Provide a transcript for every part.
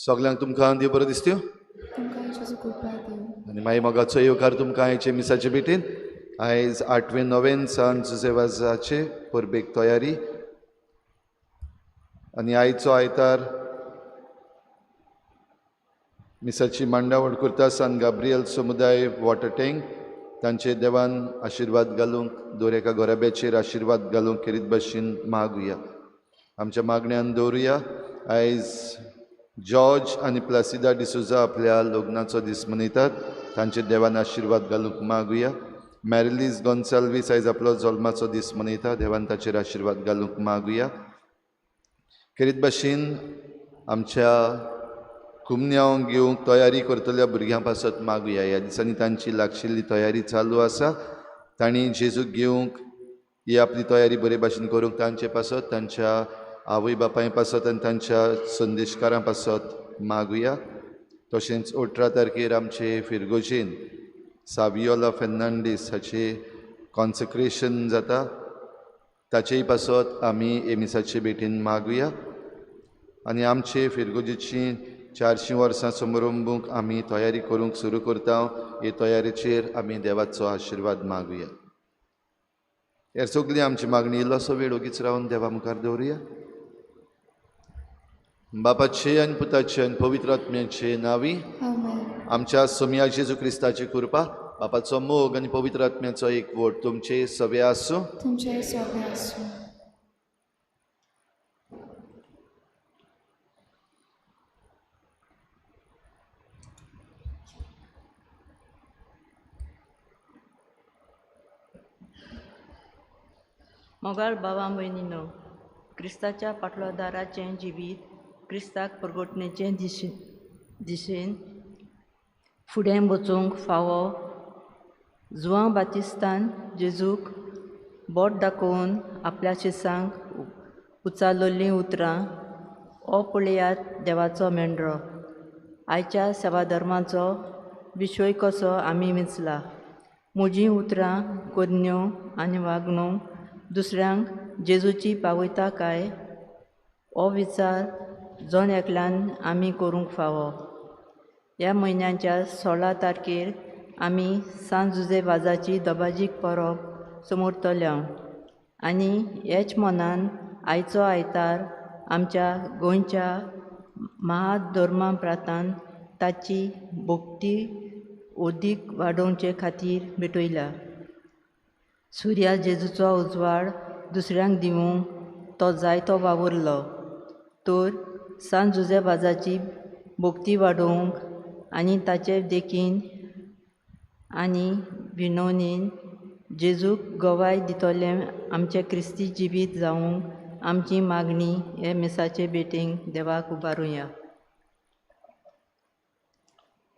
सगल्यांक तुमकां देव बरो दिसत्यो आनी मागीर मोगाचो येवकार तुमकां आयचे मिसाचे भेटेन. आयज 8वें नोवेन सान जुजे वाजाचे परबेक तयारी आनी आयचो आयतार मिसाची मांडावळ करता सान गाब्रियल समुदाय वॉटर टँक. तांचे देवान आशिर्वाद घालूंक, दर एका घराब्याचेर आशिर्वाद घालूंक खेरीत भाशेन मागुया, आमच्या मागण्यान दवरुया. आयज जॉर्ज आनी प्लासिदा डिसोजा आपल्या लग्नाचो दीस मनयतात, तांचे देवान आशिर्वाद घालूंक मागुया. मॅरिलीज गोन्साल्वीस आयज आपलो जल्माचो दीस मनयता, देवान ताचेर आशिर्वाद घालूंक मागुया. खेरीत भाशेन आमच्या कुमन्यांव घेवंक तयारी करतल्या भुरग्यां पासत मागुया. ह्या दिसांनी तांची लागशिल्ली तयारी चालू आसा, तांणी जेजूक घेवंक ही आपली तयारी बरे भाशेन करूंक तांचे पासत, तांच्या आवय बापाय पासत आनी तांच्या संदेशकारां पासत मागुया. तशेंच 18 तारखेर आमचे फिरगोजेन सावियोला फेर्नांडीस हाचे कॉन्सेक्रेशन जाता, ताचेय पासत आमी एमिसाचे भेटीन मागुया. आनी आमचे फिरगोजेची 400 वर्सां समारंभूंक आमी तयारी करूंक सुरू करता, हे तयारेचेर आमी देवाचो आशिर्वाद मागुया. हेर सगळी आमची मागणी इल्लोसो वेळ ओगीच रावन देवा मुखार दवरुया. बापाचे आनी पुताचे आनी पवित्र आत्म्याचे नांवी आमच्या सोमया जेजू क्रिस्ताची कृपा, बापाचो मोग आनी पवित्र आत्म्याचो एकवट तुमचे सगळे आसूं. तुमचे सगळे आसूं. मोगाळ बाबा भयणीनो, क्रिस्ताच्या पाटलोदाराचें जिवीत क्रिस्ताक परगटणेचे दिशेन फुडें वचूंक फावो. जुवांव बातिस्तान जेजूक बोट दाखोवन आपल्या शिसांक उचारलेलीं उतरां, ओ पळयात देवाचो मेंढरो. आयच्या सेवाधर्माचो विशय कसो आमी विंचला. म्हजीं उतरां करण्यो आनी वागणूक दुसऱ्यांक जेजूची पावयता काय हो विचार जण एकल्यान आमी करूंक फावो. ह्या म्हयन्याच्या 16 तारखेर आमी सान जुजे वाजाची दबाजीक परब समोरतल्या आनी हेच मनान आयचो आयतार आमच्या गोंयच्या महाधर्मा प्रांतान ताची भक्ती अदीक वाडोवचे खातीर भेटयल्या. सुर्या जेजूचो उजवाड दुसऱ्यांक दिवंक तो जायतो वावुरलो, तर सान जुजे वाजाची भक्ती वाडोवंक आनी ताचे देखीन आनी विनवणीन जेजूक गवाय दितले आमचें क्रिस्ती जिवीत जावंक आमची मागणी हे मिसाचे भेटींक देवाक उबारुया.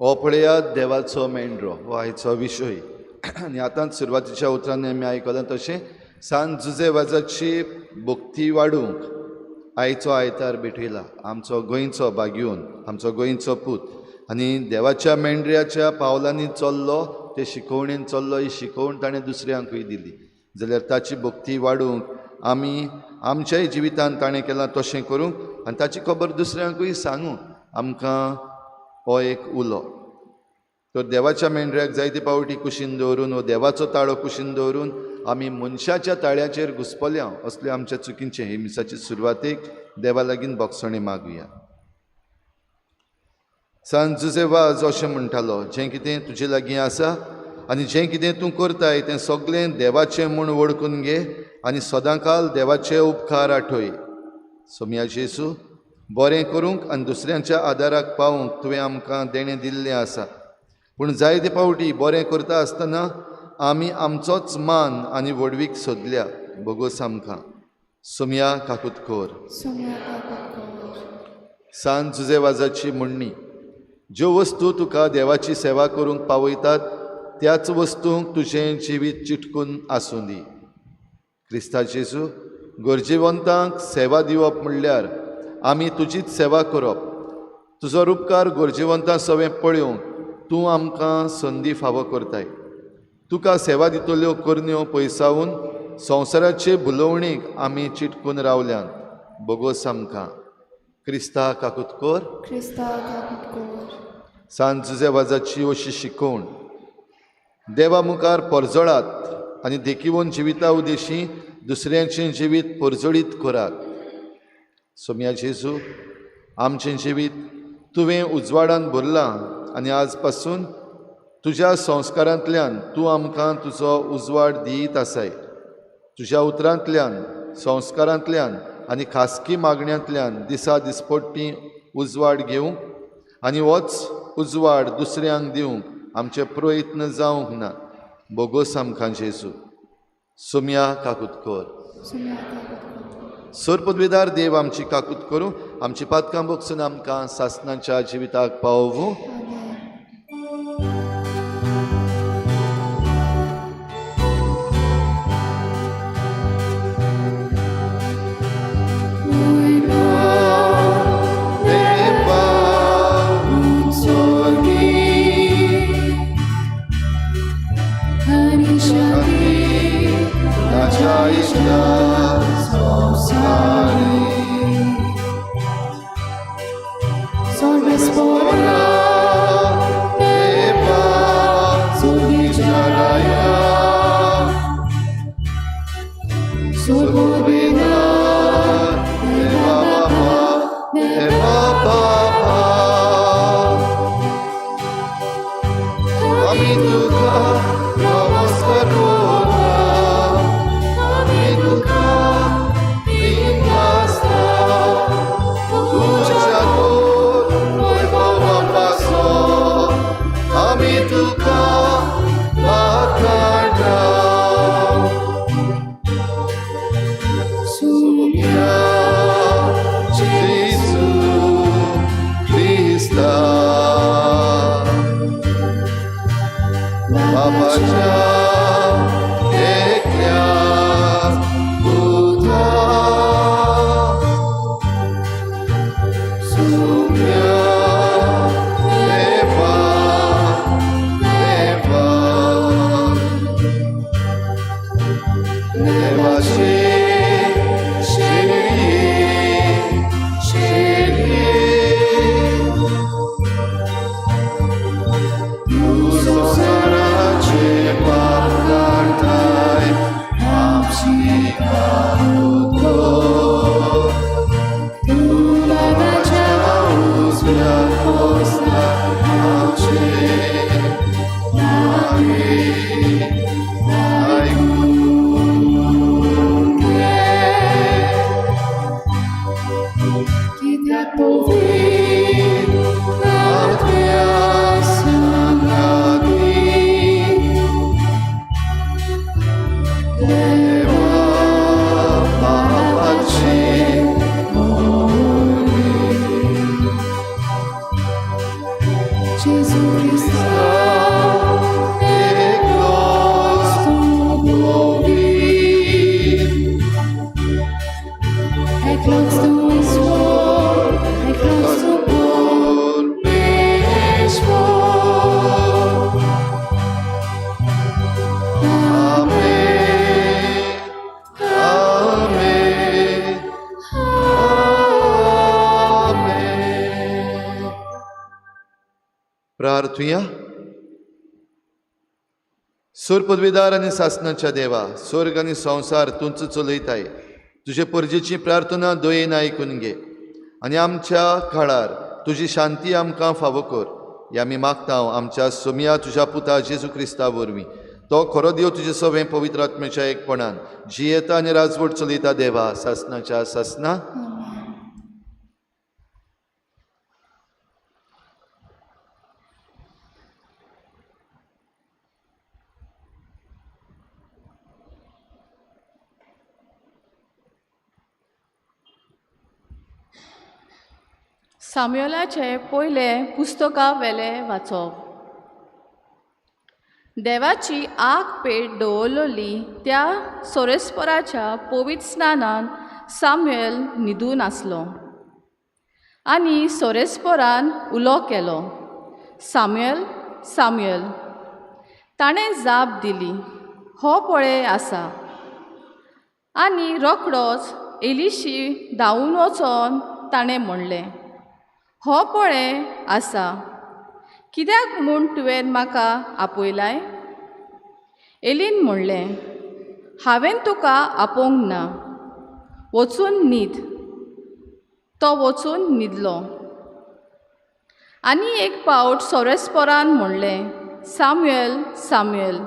हो पळयात देवाचो मेंढरो हो आयचो विशय. आनी आतांच सुरवातीच्या उतरांनी आमी आयकलां तशें सान जुजे वाजाची भक्ती वाडोवंक आयचो आयतार भेटयला आमचो गोंयचो बागयोन, आमचो गोंयचो पूत आनी देवाच्या मेंढऱ्याच्या पावलांनी चल्लो, ते शिकोवणेन चल्लो, ही शिकोवण ताणें दुसऱ्यांकूय दिली. जाल्यार ताची भक्ती वाडोवंक आमी आमच्याय जिवितान ताणें केलां तशें करूंक आनी ताची खबर दुसऱ्यांकूय सांगूंक आमकां हो एक उलो. तर देवाच्या मेंढऱ्याक जायते पावटी कुशीन दवरून वो देवाचो ताळो कुशीन दवरून आमी मनशाच्या ताळ्याचेर घुसपल्या असले आमच्या चुकींचे हे मिसाचे सुरवातेक देवा लागीं भोगसणी मागुया. सान जुजे वाज अशें म्हणटालो, जें कितें तुजे लागीं आसा आनी जें कितें तूं करताय तें सगळें देवाचें म्हूण वळखून घे आनी सदांकाल देवाचे उपकार आठय. सोमया जेजू, बरें करूंक आनी दुसऱ्यांच्या आदाराक पावूंक तुवें आमकां देणें दिल्लें आसा, पूण जायते पावटी बरें करता आसतना आमी आमचोच मान आनी व्हडवीक सोदल्या. भोगोस आमकां. सोमया काकूत कर. सान जुजे वाजाची म्हणणी, ज्यो वस्तू तुका देवाची सेवा करूंक पावयतात त्याच वस्तूंक तुजें जिवीत चिटकून आसूं दी. क्रिस्ता जेजू, गरजेवंतांक सेवा दिवप म्हणल्यार आमी तुजीच सेवा करप. तुजो उपकार गरजेवंतां सवें पळोवंक तूं आमकां संदी फावो करताय. तुका सेवा दितल्यो करण्यो पयसावन संवसाराचे भुलोवणेक आमी चिटकून रावल्यात. भोगोस आमकां. क्रिस्ता काकूत कर. क्रिस्ता काकूत कर. सांत जुझे वाजाची अशी शिकवण. देवा मुखार परजळात आनी देखिवन जिविता उदेशी दुसऱ्यांचें जिवीत परजळीत करात. सोम्या जेजू, आमचें जिवीत तुवें उजवाडान भरलां आनी आज पासून तुज्या संस्कारांतल्यान तूं आमकां तुजो उजवाड दीत आसाय. तुज्या उतरांतल्यान, संस्कारांतल्यान आनी खासगी मागण्यांतल्यान दिसा दिसपट्टी उजवाड घेवंक आनी होच उजवाड दुसऱ्यांक दिवंक आमचे प्रयत्न जावंक ना. बोगोस आमकां जेजू. सोम्या काकूत कर. सोर पदवेदार देव आमची काकूत करूं, आमची पातकां बोगसून आमकां सासणाच्या जिविताक पावोवूं. प्रार्थुया. सोर पदवीदार आनी सासणाच्या देवा, स्वर्ग आनी संवसार तूंच चलयताय. तुजे परजेची प्रार्थना दयेन आयकून घे आनी आमच्या काळार तुजी शांती आमकां फावो कर. हे आमी मागता आमच्या सोमया तुज्या पुता जेजू क्रिस्ता वरवीं. तो खरो देव तुजे सवें पवित्र आत्म्याच्या एकपणान जियेता आनी राजवट चलयता देवा सासणाच्या सासना. साम्युएलाचें पयलें पुस्तका वेलें वाचप. देवाची आग पेट दवरलेली त्या सोरेस्पराच्या पवित्र स्नानान साम्युएल न्हिदून आसलो आनी सोरेस्परान उलो केलो, साम्युएल, साम्युएल. ताणें जाप दिली, हो पळय आसा. आनी रोखडोच एलिशी धांवून वचोन ताणें म्हणलें, हो पळे आसा, कित्याक म्हूण तुवें म्हाका आपयलाय? एलीन म्हणलें, हांवें तुका आपोवंक ना, वचून न्हीद. तो वचून न्हिदलो. आनी एक पावट सोरेस्पोरान म्हणलें, सामुएल, सामुएल.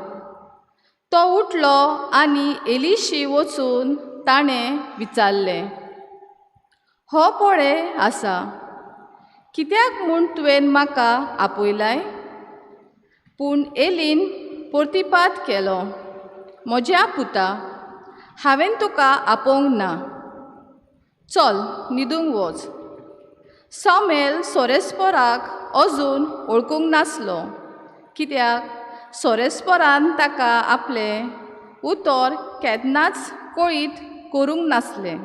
तो उठलो आनी एलिशी वचून ताणें विचारलें, हो पळे आसा, कित्याक म्हूण तुवें म्हाका आपयलाय? पूण एलीन प्रतिपाद केलो, म्हज्या पुता, हांवें तुका आपोवंक ना, चल न्हिदूंक वच. सामुएल सोरेस्पोराक अजून वळखूंक नासलो, कित्याक सोरेस्पोरान ताका आपलें उतर केन्नाच कळीत करूंक नासलें.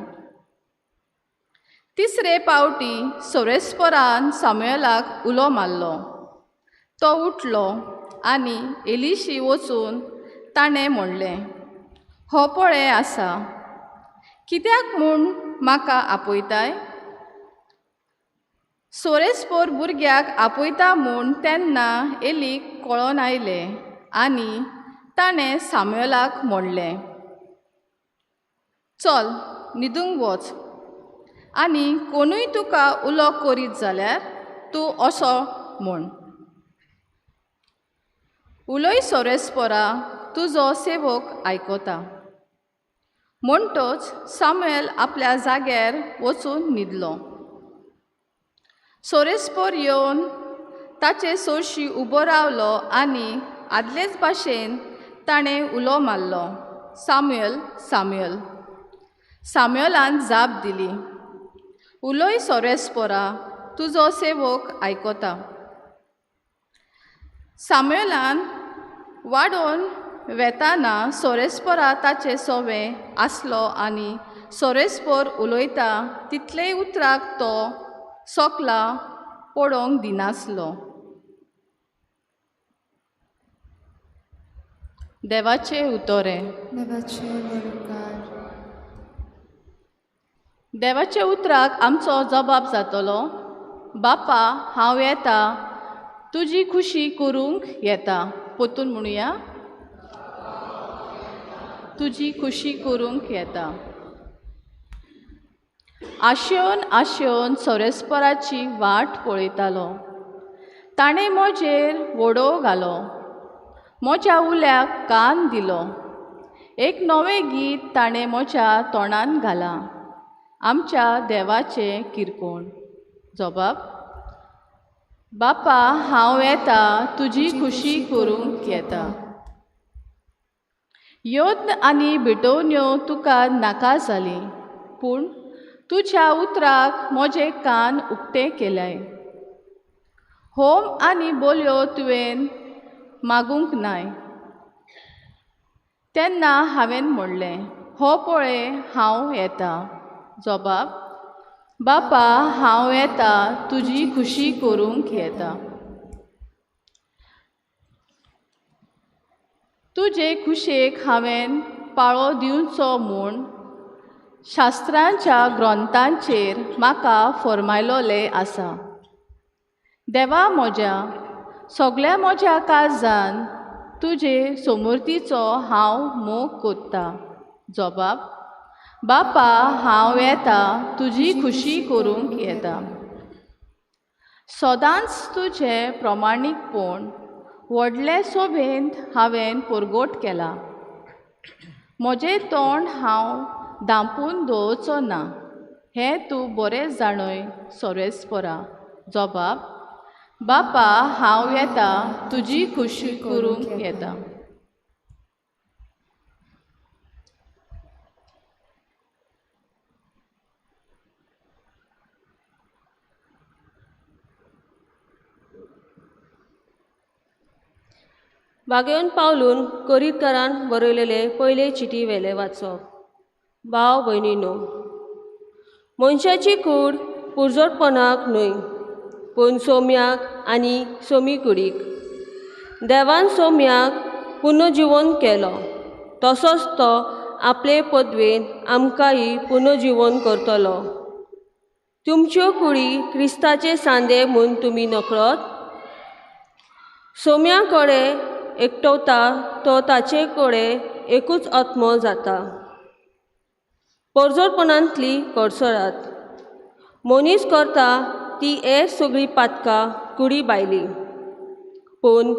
तिसरे पावटी सोरेस्पोरान सामुएलाक उलो मारलो. तो उठलो आनी एलिशी वचून ताणें म्हणलें, हो पळे आसा, कित्याक म्हूण म्हाका आपयताय? सोरेस्पोर भुरग्याक आपयता म्हूण तेन्ना एलीक कळोन आयलें आनी ताणें सामुएलाक म्हणलें, चल न्हिदूंक वच, आनी कोणूय तुका उलो करीत जाल्यार तूं असो म्हूण, उलय सोरेस्पोरा, तुजो सेवक आयकता. म्हणटच सामुएल आपल्या जाग्यार वचून न्हिदलो. सोरेस्पोर येवन ताचे सोरशी उबो रावलो आनी आदलेच भाशेन ताणें उलो मारलो, सामुएल, सामुएल. सामुएलान जाप दिली, उलय सोरेस्पोरा, तुजो सेवक आयकता. सामुएलान वाडोवन वेताना सोरेस्पोरा ताचे सोवे आसलो आनी सोरेस्पोर उलयता तितलेय उतराक तो सोकला पडोवंक दिनासलो. देवाचे उतोरें. देवाचे वरकार. देवाचे उतराक आमचो जबाब जातलो, बापा हांव येता, तुजी खुशी करूंक येता. पोतून म्हणुया, तुजी खुशी करूंक येता. आशेवन आशेवन सोरेस्पोराची वाट पळयतालो. ताणें म्हजेर वडोव घालो, म्हज्या उल्याक कान दिलो. एक नवें गीत ताणें म्हज्या तोंडान घालां, आमच्या देवाचें किरकोण. जबाब, बापा हांव येता, तुजी खुशी करूंक येता. यत्न आनी भेटवण्यो तुका नाका जाली, पूण तुज्या उतराक म्हजें कान उक्तें केलें. होम आनी बोलयो तुवें मागूंक नाय. तेन्ना हांवें म्हणलें, हो पळे हांव येता. जबाब, बापा हांव येता, तुजी खुशी करूंक येता. तुजे खुशेक हांवें पाळो दिवचो म्हूण शास्त्रांच्या ग्रंथांचेर म्हाका फर्मायलोलें आसा. देवा म्हज्या, सगल्या म्हज्या काळजान तुजे समूर्तीचो हांव मोग कोत्ता. जबाब, बापा हांव येता, तुजी खुशी करूंक येता. सदांच तुजें प्रमाणीकपण व्हडले सोबेंत हांवें परगट केलां. म्हजें तोंड हांव धांपून दवरचो ना, हें तूं बरें जाणय सोरेस्पोरा. जबाब, बापा हांव येता, तुजी खुशी करूंक येता. बागेवन पावलून कोरीतकारान बरयलेले पयले चिटी वेले वाचप. भाव भयणीनो, मनशाची कूड पुरजोटपणाक न्हय, पूण सोम्याक आनी सोमी कुडीक. देवान सोम्याक पुनर्जिवन केलो, तसोच तो आपले पदवेन आमकांय पुनर्जिवन करतलो. तुमच्यो कुडी क्रिस्ताचे सांदे म्हूण तुमी नकळत? सोम्या कडेन एकटवता तो ताचे कडेन एकूच आत्मो जाता. परजोटपणांतली कडसरात. मनीस करता ती हेर सगळीं पातकां कुडी भायली, पूण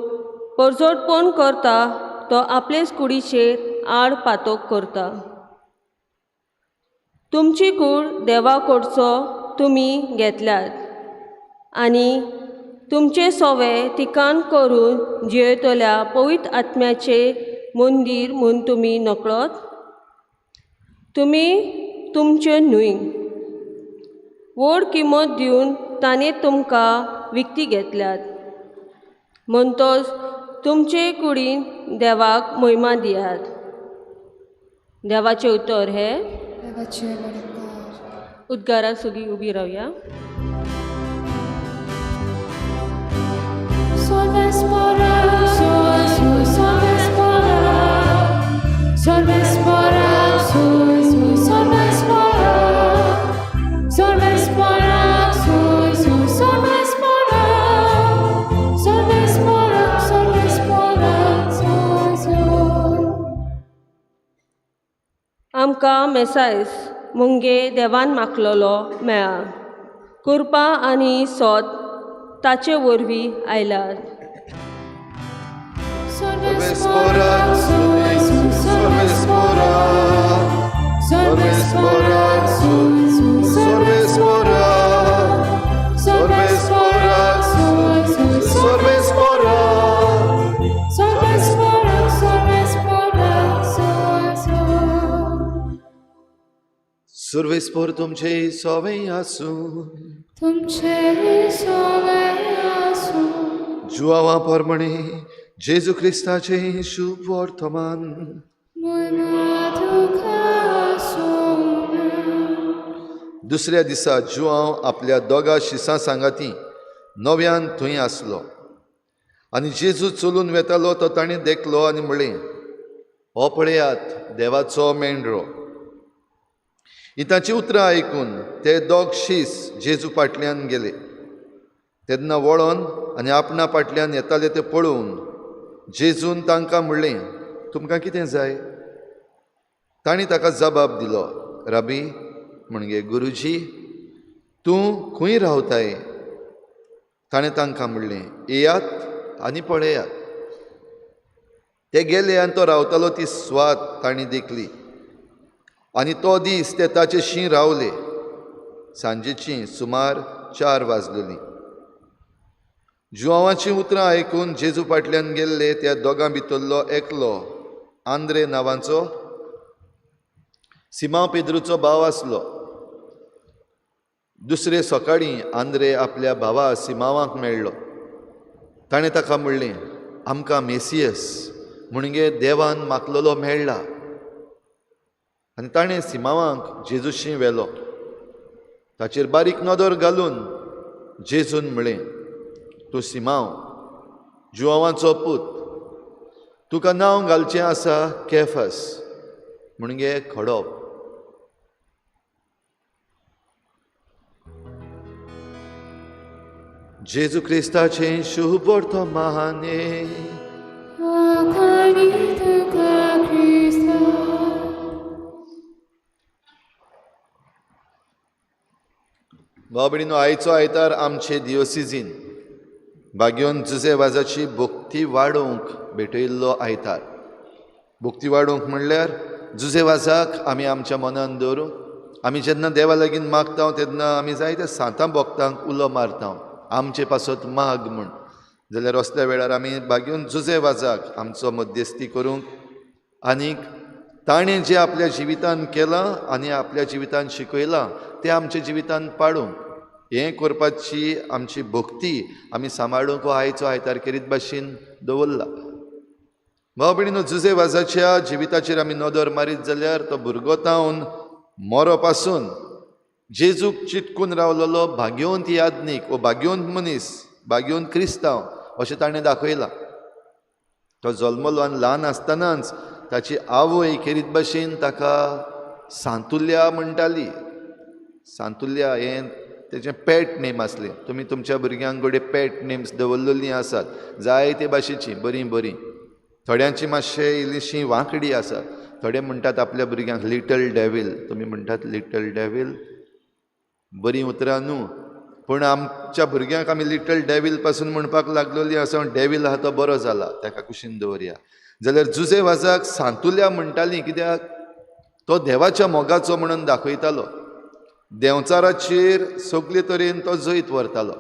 परजोटपण करता तो आपलेच कुडीचेर आड पातोक करता. तुमची कूड देवा कडचो तुमी घेतल्यात आनी तुमचे सोवे तिकान करून जियेतल्या पवित्र आत्म्याचे मंदीर म्हूण तुमी नकळत? तुमी तुमच्यो न्हय, व्हड किंमत दिवन ताणें तुमकां विकती घेतल्यात. म्हणटच तुमचे कुडीन देवाक महिमा दियात. देवाचें उतर हें. देवाचें व्हड. उद्गाराक सगळीं उबी रावया. आमकां मेसायस मुंगे देवान मागलेलो मेळ्ळा. कृपा आनी सोत ताचे वरवीं आयल्यात. सुर्वेस्पोर तुमचे सोवे आसूं. तुमचे सोवे आसूं. जुआवा परमणे जेजू क्रिस्ताचे शुभ वर्तमान. दुसऱ्या दिसा जुआंव आपल्या दोगा शिसां सांगाती नव्यान थंय आसलो आनी जेजू चलून वेतालो तो ताणें देखलो आनी म्हणलें, हो पळयात देवाचो मेंढरो. ही ताची उतरां आयकून ते दोग शीस जेजू फाटल्यान गेले. तेन्ना वळोन आनी आपणा फाटल्यान येताले ते पळोवन जेजून तांकां म्हणलें, तुमकां कितें जाय? तांणी ताका जबाब दिलो, राबी म्हणजे गुरुजी, तूं खंय रावताय? ताणें तांकां म्हणलें, येयात आनी पळयात. ते गेले आनी तो रावतालो ती स्वात तांणी देखली आनी तो दीस ते ताचे शीं रावले. सांजेचीं सुमार 4 वाजलेलीं. जुआंवाचीं उतरां आयकून जेजू फाटल्यान गेल्ले त्या दोगां भितरलो एकलो आंद्रे नांवाचो सिमांव पेद्रूचो भाव आसलो. दुसरे सकाळीं आंद्रे आपल्या भावा सिमांवाक मेळ्ळो. ताणें ताका म्हणलें, आमकां मेसियस म्हणजे देवान मागलेलो मेळ्ळा. आनी ताणें सिमांवाक जेजूशी व्हेलो. ताचेर बारीक नदर घालून जेजून म्हणलें, तूं सिमांव, जुआंवाचो पूत, तुका नांव घालचें आसा केफस म्हणजे खडप. जेजू क्रिस्ताचें शुभ वर्तमान. भाव भयणीनो, आयचो आयतार आमचे दियोसिजीन भाग्योन जुजे वाजाची भक्ती वाडोवंक भेटयल्लो आयतार. भक्ती वाडोवंक म्हणल्यार जुजे वाजाक आमी आमच्या मनान दवरूंक, आमी जेन्ना देवा लागीं मागता तेन्ना आमी जायत्या सांतां भक्तांक उलो मारता आमचे पासत माग म्हूण. जाल्यार असल्या वेळार आमी भाग्योन जुजे वाजाक आमचो मध्यस्थी करूंक आनीक ताणें जें आपल्या जिवितान केलां आनी आपल्या जिवितान शिकयलां तें आमच्या जिवितान पाडूंक, हें करपाची आमची भक्ती आमी सांबाळूंक हो आयचो आयतार केरीत भाशेन दवरला. भाव भयणीनो, जुजे वाजाच्या जिविताचेर आमी नदर मारीत जाल्यार तो भुरगो तावन मोरो पासून जेजूक चिटकून रावलेलो भाग्यवंत याज्ञीक वो भाग्यवंत मनीस, भाग्यवंत क्रिस्तांव अशें ताणें दाखयलां. तो जल्मलो आनी ल्हान आसतनाच ताची आवय खेरीत भाशेन ताका सांतुल्या म्हणटाली. सांतुल्या हें तेजें पेट नेम आसलें. तुमी तुमच्या भुरग्यांक घडये पेट नेम्स दवरलेलीं आसात जायते भाशेचीं बरीं बरीं. थोड्यांची मातशें इल्लीशी वांकडी आसात. थोडे म्हणटात आपल्या भुरग्यांक लिटल डॅवील. तुमी म्हणटात लिटल डॅवील, बरीं उतरां न्हू, पूण आमच्या भुरग्यांक आमी लिटल डॅवील पासून म्हणपाक लागलेली आसा. डॅवील आहा तो बरो जाला, ताका कुशीन दवरया. जाल्यार जुजे वाजाक सांतुल्या म्हणटाली, कित्याक तो देवाच्या मोगाचो म्हणून दाखयतालो. देंवचाराचेर सगळे तरेन तो जैत व्हरतालो.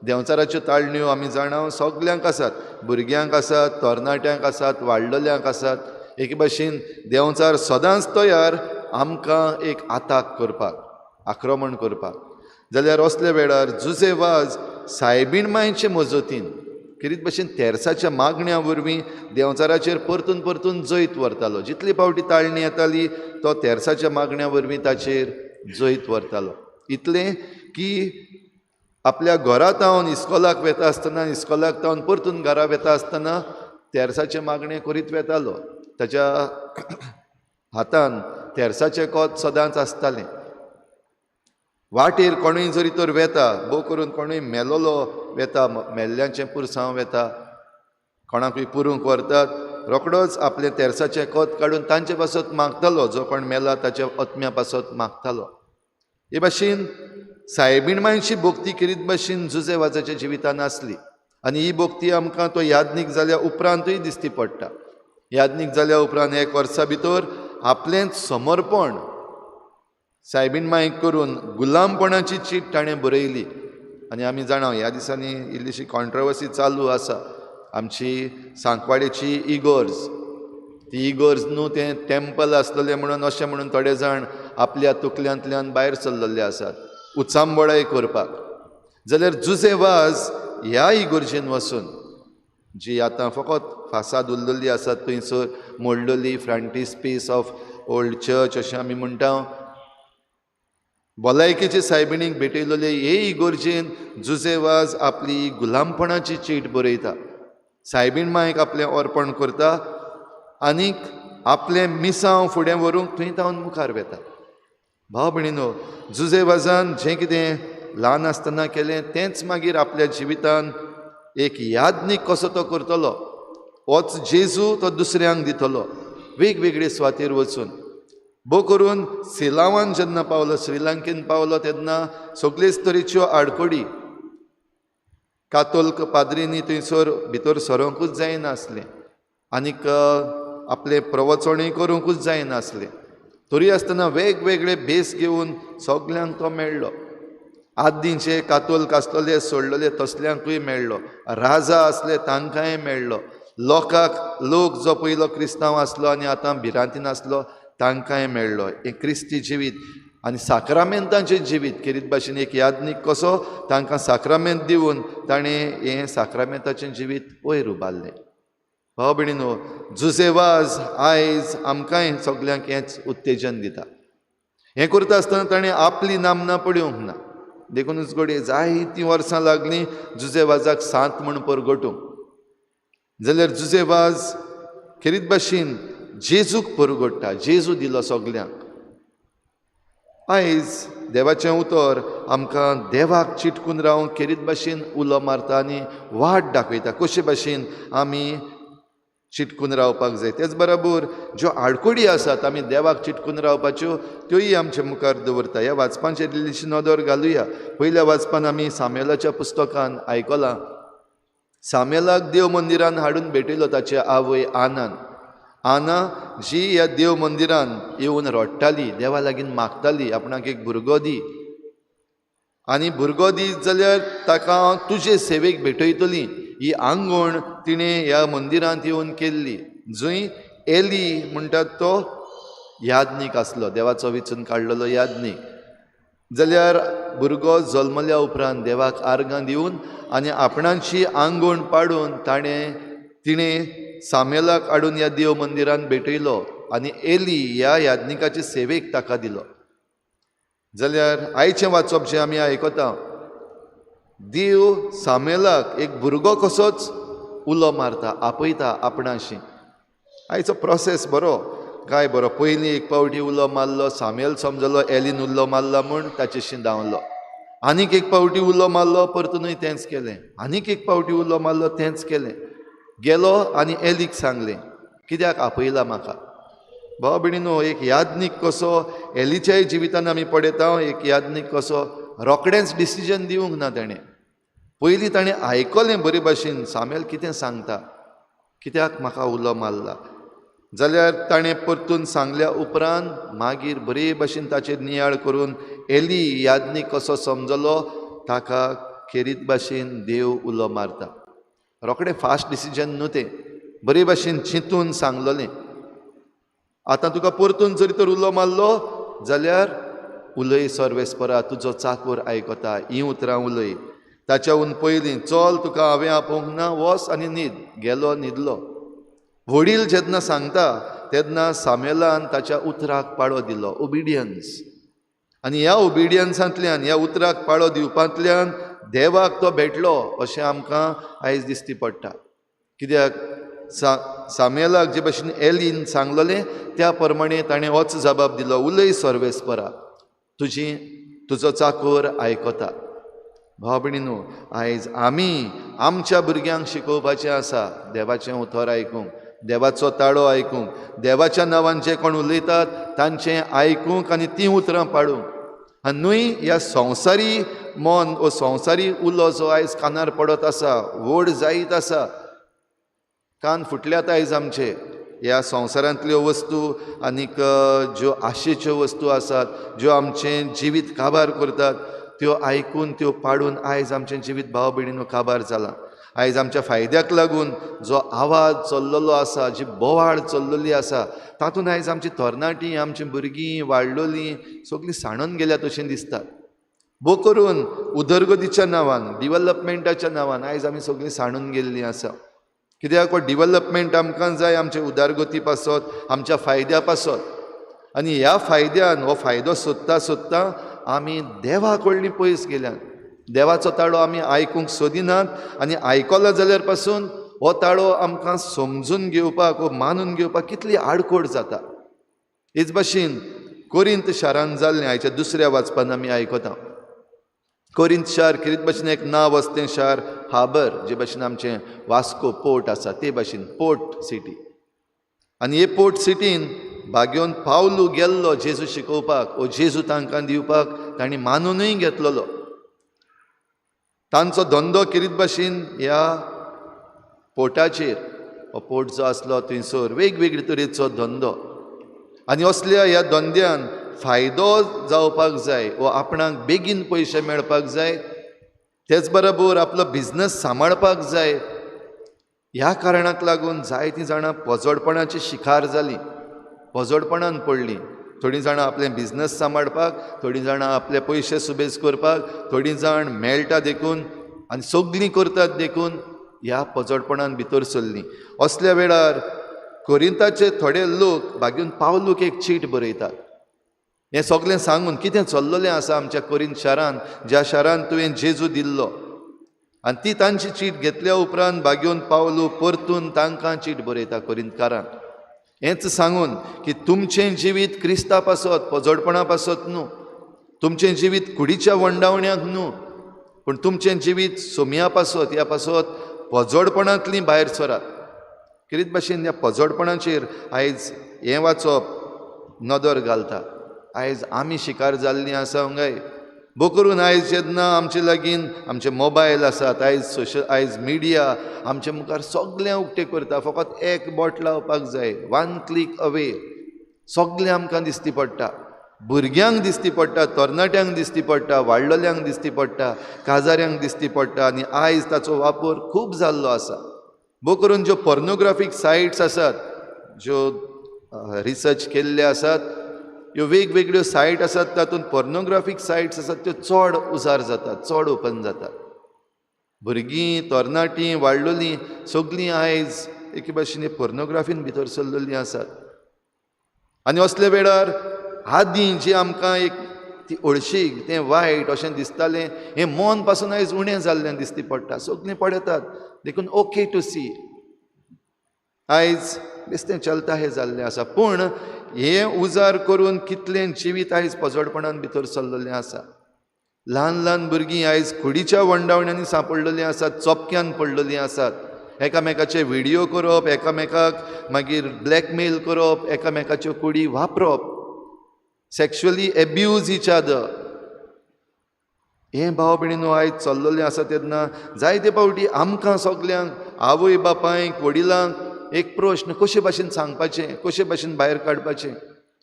देंवचाराच्यो ताळण्यो आमी जाणा सगल्यांक आसात, भुरग्यांक आसात, तरणाट्यांक आसात, वाडलेल्यांक आसात. एके भाशेन देंवचार सदांच तयार आमकां एक आताक करपाक, आक्रमण करपाक. जाल्यार असल्या वेळार जुजे वाज सायबीण मांयचे मजतीन खेरीत भशेन तेर्साच्या मागण्या वरवीं देंवचाराचेर परतून परतून जैत व्हरतालो. जितली पावटी ताळणी येताली तो तेर्साच्या मागण्या वरवीं ताचेर जैत व्हरतालो. इतलें की आपल्या घरा तावन इस्कोलाक वेता आसतना, इस्कोलाक तावन परतून घरा वेता आसतना तेर्साचें मागणें करीत वेतालो. ताच्या हातान तेर्साचें कोत सदांच आसतालें. वाटेर कोणूय जरी तर वेता, भोव करून कोणूय मेलोलो वेता, मेल्ल्यांचें पुरसांव वेता, कोणाकूय पुरूंक व्हरतात, रोखडोच आपलें तेर्साचें कोत काडून तांचे पासत मागतालो. जो कोण मेला ताच्या आत्म्या पासत मागतालो. हे भाशेन सायबीण मांयची भक्ती खेरीत भाशेन जुजे वाजाच्या जिवितान आसली. आनी ही भक्ती आमकां तो याज्ञीक जाल्या उपरांतूय दिसती पडटा. याज्ञीक जाल्या उपरांत एक वर्सा भितर आपलेंच समर्पण सायबीण मांयक करून गुलामपणाची चीट ताणें बरयली. आनी आमी जाणा ह्या दिसांनी इल्लीशी कॉन्ट्रवर्सी चालू आसा. आमची सांकवाडेची इगर्ज, ती इगर्ज न्हू तें टेम्पल आसलेलें म्हणून अशें म्हणून थोडे जाण आपल्या तुकल्यांतल्यान भायर सरलेले आसात उचांबळाय करपाक. जाल्यार जुजे वाज ह्या इगर्जेन वचून, जी आतां फकत फासाद उरलेली आसा थंयसर मोडलेली frontispiece of old church अशें आमी म्हणटा, भलायकेचे सायबिणीक भेटयलेले हे इगर्जेन जुजे वाज आपली गुलामपणाची चीट बरयता. सायबीण मांयक आपलें अर्पण करता आनीक आपलें मिसांव फुडें व्हरूंक थंय तावन मुखार वेता. भाव भयणीनो, जुजे वाजान जें कितें ल्हान आसतना केलें तेंच मागीर आपल्या जिवितान एक याज्ञीक कसो तो करतलो, होच जेजू तो दुसऱ्यांक दितलो वेगवेगळे सुवातेर वचून. भोव करून सिलावान जेन्ना पावलो, श्रीलंकेन पावलो तेन्ना सगळेच तरेच्यो आडखळी, कातोल्क पाद्रींनी थंयसर भितर सरोंकूच जायनासलें आनीक आपलें प्रवचणूय करूंकूच जायनासलें. तरी आसतना वेगवेगळे भेस घेवन सगल्यांक तो मेळ्ळो. आदींचे कातोल्क आसलेले सोडलेले तसल्यांकूय मेळ्ळो, राजा आसले तांकांय मेळ्ळो, लोकांक, लोक जो पयलो क्रिस्तांव आसलो आनी आतां भिरांतीन आसलो तांकांय मेळ्ळो. हें क्रिस्ती जिवीत आनी साक्रामेंतांचें जिवीत खेरीत भाशेन एक याज्ञीक कसो तांकां साक्रामेंत दिवन ताणें हें साक्रामेंताचें जिवीत वयर उबारलें. भाव भयणीनो, जुजे वाज आयज आमकांय सगल्यांक हेंच उत्तेजन दिता. हें करता आसतना ताणें आपली नामना पळोवंक ना, देखूनच घडये जायतीं वर्सां लागलीं जुजे वाजाक सांत म्हूण परगटूंक. जाल्यार जुजे वाज खेरीत भाशेन जेजूक परगट्टा, जेजू दिलो सगल्यांक. आयज देवाचें उतर आमकां देवाक चिटकून रावंक खेरीत भाशेन उलो मारता आनी वाट दाखयता कशे भाशेन आमी चिटकून रावपाक जाय. तेच बरोबर ज्यो आडखळी आसात आमी देवाक चिटकून रावपाच्यो त्योय आमचे मुखार दवरता. ह्या वाचपांचेर इल्लीशी नदर घालुया. पयल्या वाचपान आमी सामेलाच्या पुस्तकान आयकलां, सामेलाक देव मंदिरान हाडून भेटयलो ताचे आवय आनान. आना जी ह्या देव मंदिरान येवन रडटाली, देवा लागीं मागताली आपणाक एक भुरगो दी, आनी भुरगो दीत जाल्यार ताका हांव तुजे सेवेक भेटयतली. ही आंगवण तिणें ह्या मंदिरांत येवन केल्ली, जंय एली म्हणटात तो याज्ञीक आसलो, देवाचो विचून काडलेलो याज्ञीक. जाल्यार भुरगो जल्मल्या उपरांत देवाक आर्गां दिवन आनी आपणाची आंगवण पाडून तिणें सामेलाक हाडून ह्या देव मंदिरान भेटयलो आनी एली ह्या याज्ञिकाचे सेवेक ताका दिलो. जाल्यार आयचें वाचप जें आमी आयकता, देव सामेलाक एक भुरगो कसोच उलो मारता, आपयता आपणाशी. आयचो प्रोसेस बरो काय बरो, पयलीं एक पावटी उलो मारलो, सामेल समजलो एलीन उलो मारला म्हूण ताचेशी धांवलो. आनीक एक पावटी उलो मारलो, परतूनय तेंच केलें. आनीक एक पावटी उलो मारलो, तेंच केलें. गेलो आनी एलीक सांगलें, कित्याक आपयला म्हाका? भाव भयणीनो, एक याज्ञीक कसो एलीच्याय जिवितान आमी पळयता, एक याज्ञीक कसो रोखडेंच डिसिजन दिवंक ना तेणें. पयलीं ताणें आयकलें बरे भाशेन सामेल कितें सांगता, कित्याक म्हाका उलो मारला. जाल्यार ताणें परतून सांगल्या उपरांत मागीर बरे भाशेन ताचेर नियाळ करून एली याज्ञीक कसो समजलो, ताका खेरीत भाशेन देव उलो मारता. रोखडें फास्ट डिसिजन न्हू तें, बरे भाशेन चिंतून सांगलोलें. आतां तुका परतून जरी तर उलो मारलो जाल्यार उलय सर्वेस्परा, तुजो चाकोर आयकता, हीं उतरां उलय. ताच्याहून पयलीं चल, तुका हांवें आपोवंक ना, वच आनी न्हीद. गेलो, न्हिदलो. वडील जेन्ना सांगता तेन्ना सामेलान ताच्या उतराक पाळो दिलो, ओबिडियन्स. आनी ह्या ओबिडियन्सांतल्यान, ह्या उतराक पाळो दिवपांतल्यान देवाक तो भेटलो अशें आमकां आयज दिसती पडटा. कित्याक सामेलाक जे भशेन एलीन सांगलोलें त्या प्रमाणे ताणें होच जबाब दिलो, उलय सर्वेस्परा, तुजो चाकोर आयकता. भाव भयणीनो, आयज आमी आमच्या भुरग्यांक शिकोवपाचें आसा देवाचें उतर आयकूंक, देवाचो ताळो आयकूंक, देवाच्या नांवान जे कोण उलयतात तांचें आयकूंक आनी तीं उतरां पाडूंक. आनी न्हय ह्या संवसारी मन वो संवसारी उलो जो आयज कानार पडत आसा, व्हड जायत आसा, कान फुटल्यात आयज आमचे ह्या संवसारांतल्यो वस्तू आनीक ज्यो आशेच्यो वस्तू आसात, ज्यो आमचें जिवीत काबार करतात, त्यो आयकून त्यो पाडून आयज आमचें जिवीत भाव भयणीनो काबार जालां. आयज आमच्या फायद्याक लागून जो आवाज चल्लेलो आसा, जी बोवाळ चल्लेली आसा, तातूंत आयज आमची तरणाटीं, आमची भुरगीं वाडलोलीं सगळीं सांडून गेल्यात अशें दिसता. भो करून उदरगतीच्या नांवान, डिवलपमेंटाच्या नांवान आयज आमी सगळीं सांडून गेल्लीं आसा. कित्याक हो डिवलपमेंट आमकां जाय आमचे उदरगती पासत, आमच्या फायद्या पासत. आनी ह्या फायद्यान, हो फायदो सोदता सोदता आमी देवा कडलीं पयस गेल्यात. देवाचो ताळो आमी आयकूंक सोदिनात आनी आयकलो जाल्यार पासून हो ताळो आमकां समजून घेवपाक वो मानून घेवपाक कितली आडखळ जाता. हेच भाशेन कोरिंत शारान जाल्लें आयच्या दुसऱ्या वाचपान आमी आयकता. कोरिंत शार खेरीत भाशेन एक नांव आसा तें शार हार्बर, जे भाशेन आमचें वास्को पोर्ट आसा ते भाशेन पोर्ट सिटी. आनी हे पोर्ट सिटीन भाग्योन पावलू गेल्लो जेजू शिकोवपाक, वो जेजू तांकां दिवपाक तांणी मानुनूय घेतलेलो. तांचो धंदो खेरीत भाशेन ह्या पोर्टाचेर, हो पोर्ट जो आसलो थंयसर वेगवेगळे तरेचो धंदो. आनी असल्या ह्या धंद्यान फायदो जावपाक जाय वो आपणाक बेगीन पयशे मेळपाक जाय, तेच बरोबर आपलो बिजनस सांबाळपाक जाय. ह्या कारणाक लागून जायतीं जाणां पोजोडपणाची शिकार जालीं, पोजोडपणान पडलीं. थोडीं जाणां आपलें बिजनस सांबाळपाक, थोडीं जाणां आपले पयशे सुबेज करपाक, थोडीं जाण मेळटा देखून आनी सगळीं करतात देखून ह्या पोजोडपणान भितर सरलीं. असल्या वेळार कोरिंताचे थोडे लोक भाग्यून पावलूक एक चीट बरयतात, हें सगळें सांगून कितें चल्लेलें आसा आमच्या कोरिंत शारान, ज्या शारान तुवें जेजू दिल्लो. आनी ती तांची चीट घेतल्या उपरांत भाग्योन पावलू परतून तांकां चीट बरयता कोरिंतकारांक, हेंच सांगून की तुमचें जिवीत क्रिस्ता पासत, पोजोडपणा पासत न्हू, तुमचें जिवीत कुडीच्या वंडावण्याक न्हू, पूण तुमचें जिवीत सोमया पासत, ह्या पासत पोजोडपणांतलीं भायर सरात. खेरीत भाशेन ह्या पोजोडपणाचेर आयज हें वाचप नदर घालता. आयज आमी शिकार जाल्लीं आसा हांगाय. भो करून आयज जेन्ना आमचे लागीं आमचे मोबायल आसात, आयज सोशल, आयज मिडिया आमचे मुखार सगळें उक्तें करता. फकत एक बोट लावपाक जाय, वन क्लीक अवे, सगळें आमकां दिसती पडटा. भुरग्यांक दिसती पडटा, तरणाट्यांक दिसती पडटा, वाडलेल्यांक दिसती पडटा, काजाऱ्यांक दिसती पडटा. आनी आयज ताचो वापर खूब जाल्लो आसा. भो करून ज्यो पोर्नोग्राफीक सायट्स आसात, ज्यो रिसर्च केल्ले आसात, ह्यो वेगवेगळ्यो सायट आसात, तातूंत पोर्नोग्राफीक सायट्स आसात त्यो चड उजार जातात, चड ओपन जातात. भुरगीं, तरणाटीं, वाडलोलीं सगळीं आयज एके भाशेन पोर्नोग्राफीन भितर सरलेलीं आसात. आनी असल्या वेळार आदीं जी आमकां एक ती हळशीक, तें वायट अशें दिसतालें, हें मन पासून आयज उणें जाल्लें दिसती पडटा. सगळीं पळयतात देखून ओके टू सी आयज बेस्तें चलता हें जाल्लें आसा. पूण हें उजार करून कितलें जिवीत आयज पोजोडपणान भितर सरलेलें आसा. ल्हान ल्हान भुरगीं आयज कुडीच्या वंडावण्यांनी सांपडलेलीं आसात, चोपक्यान पडलेलीं आसात. एकामेकाचे व्हिडियो करप, एकामेकाक मागीर ब्लॅकमेल करप, एकामेकाच्यो कुडी वापरप, सेक्शुअली एब्यूज इच अदर. हें भाव भयणीनो आयज चल्लेलें आसा. तेन्ना जायते फावटी आमकां सगल्यांक आवय बापायक वडिलांक एक प्रश्न कशे भाशेन सांगपाचें, कशे भाशेन भायर काडपाचें.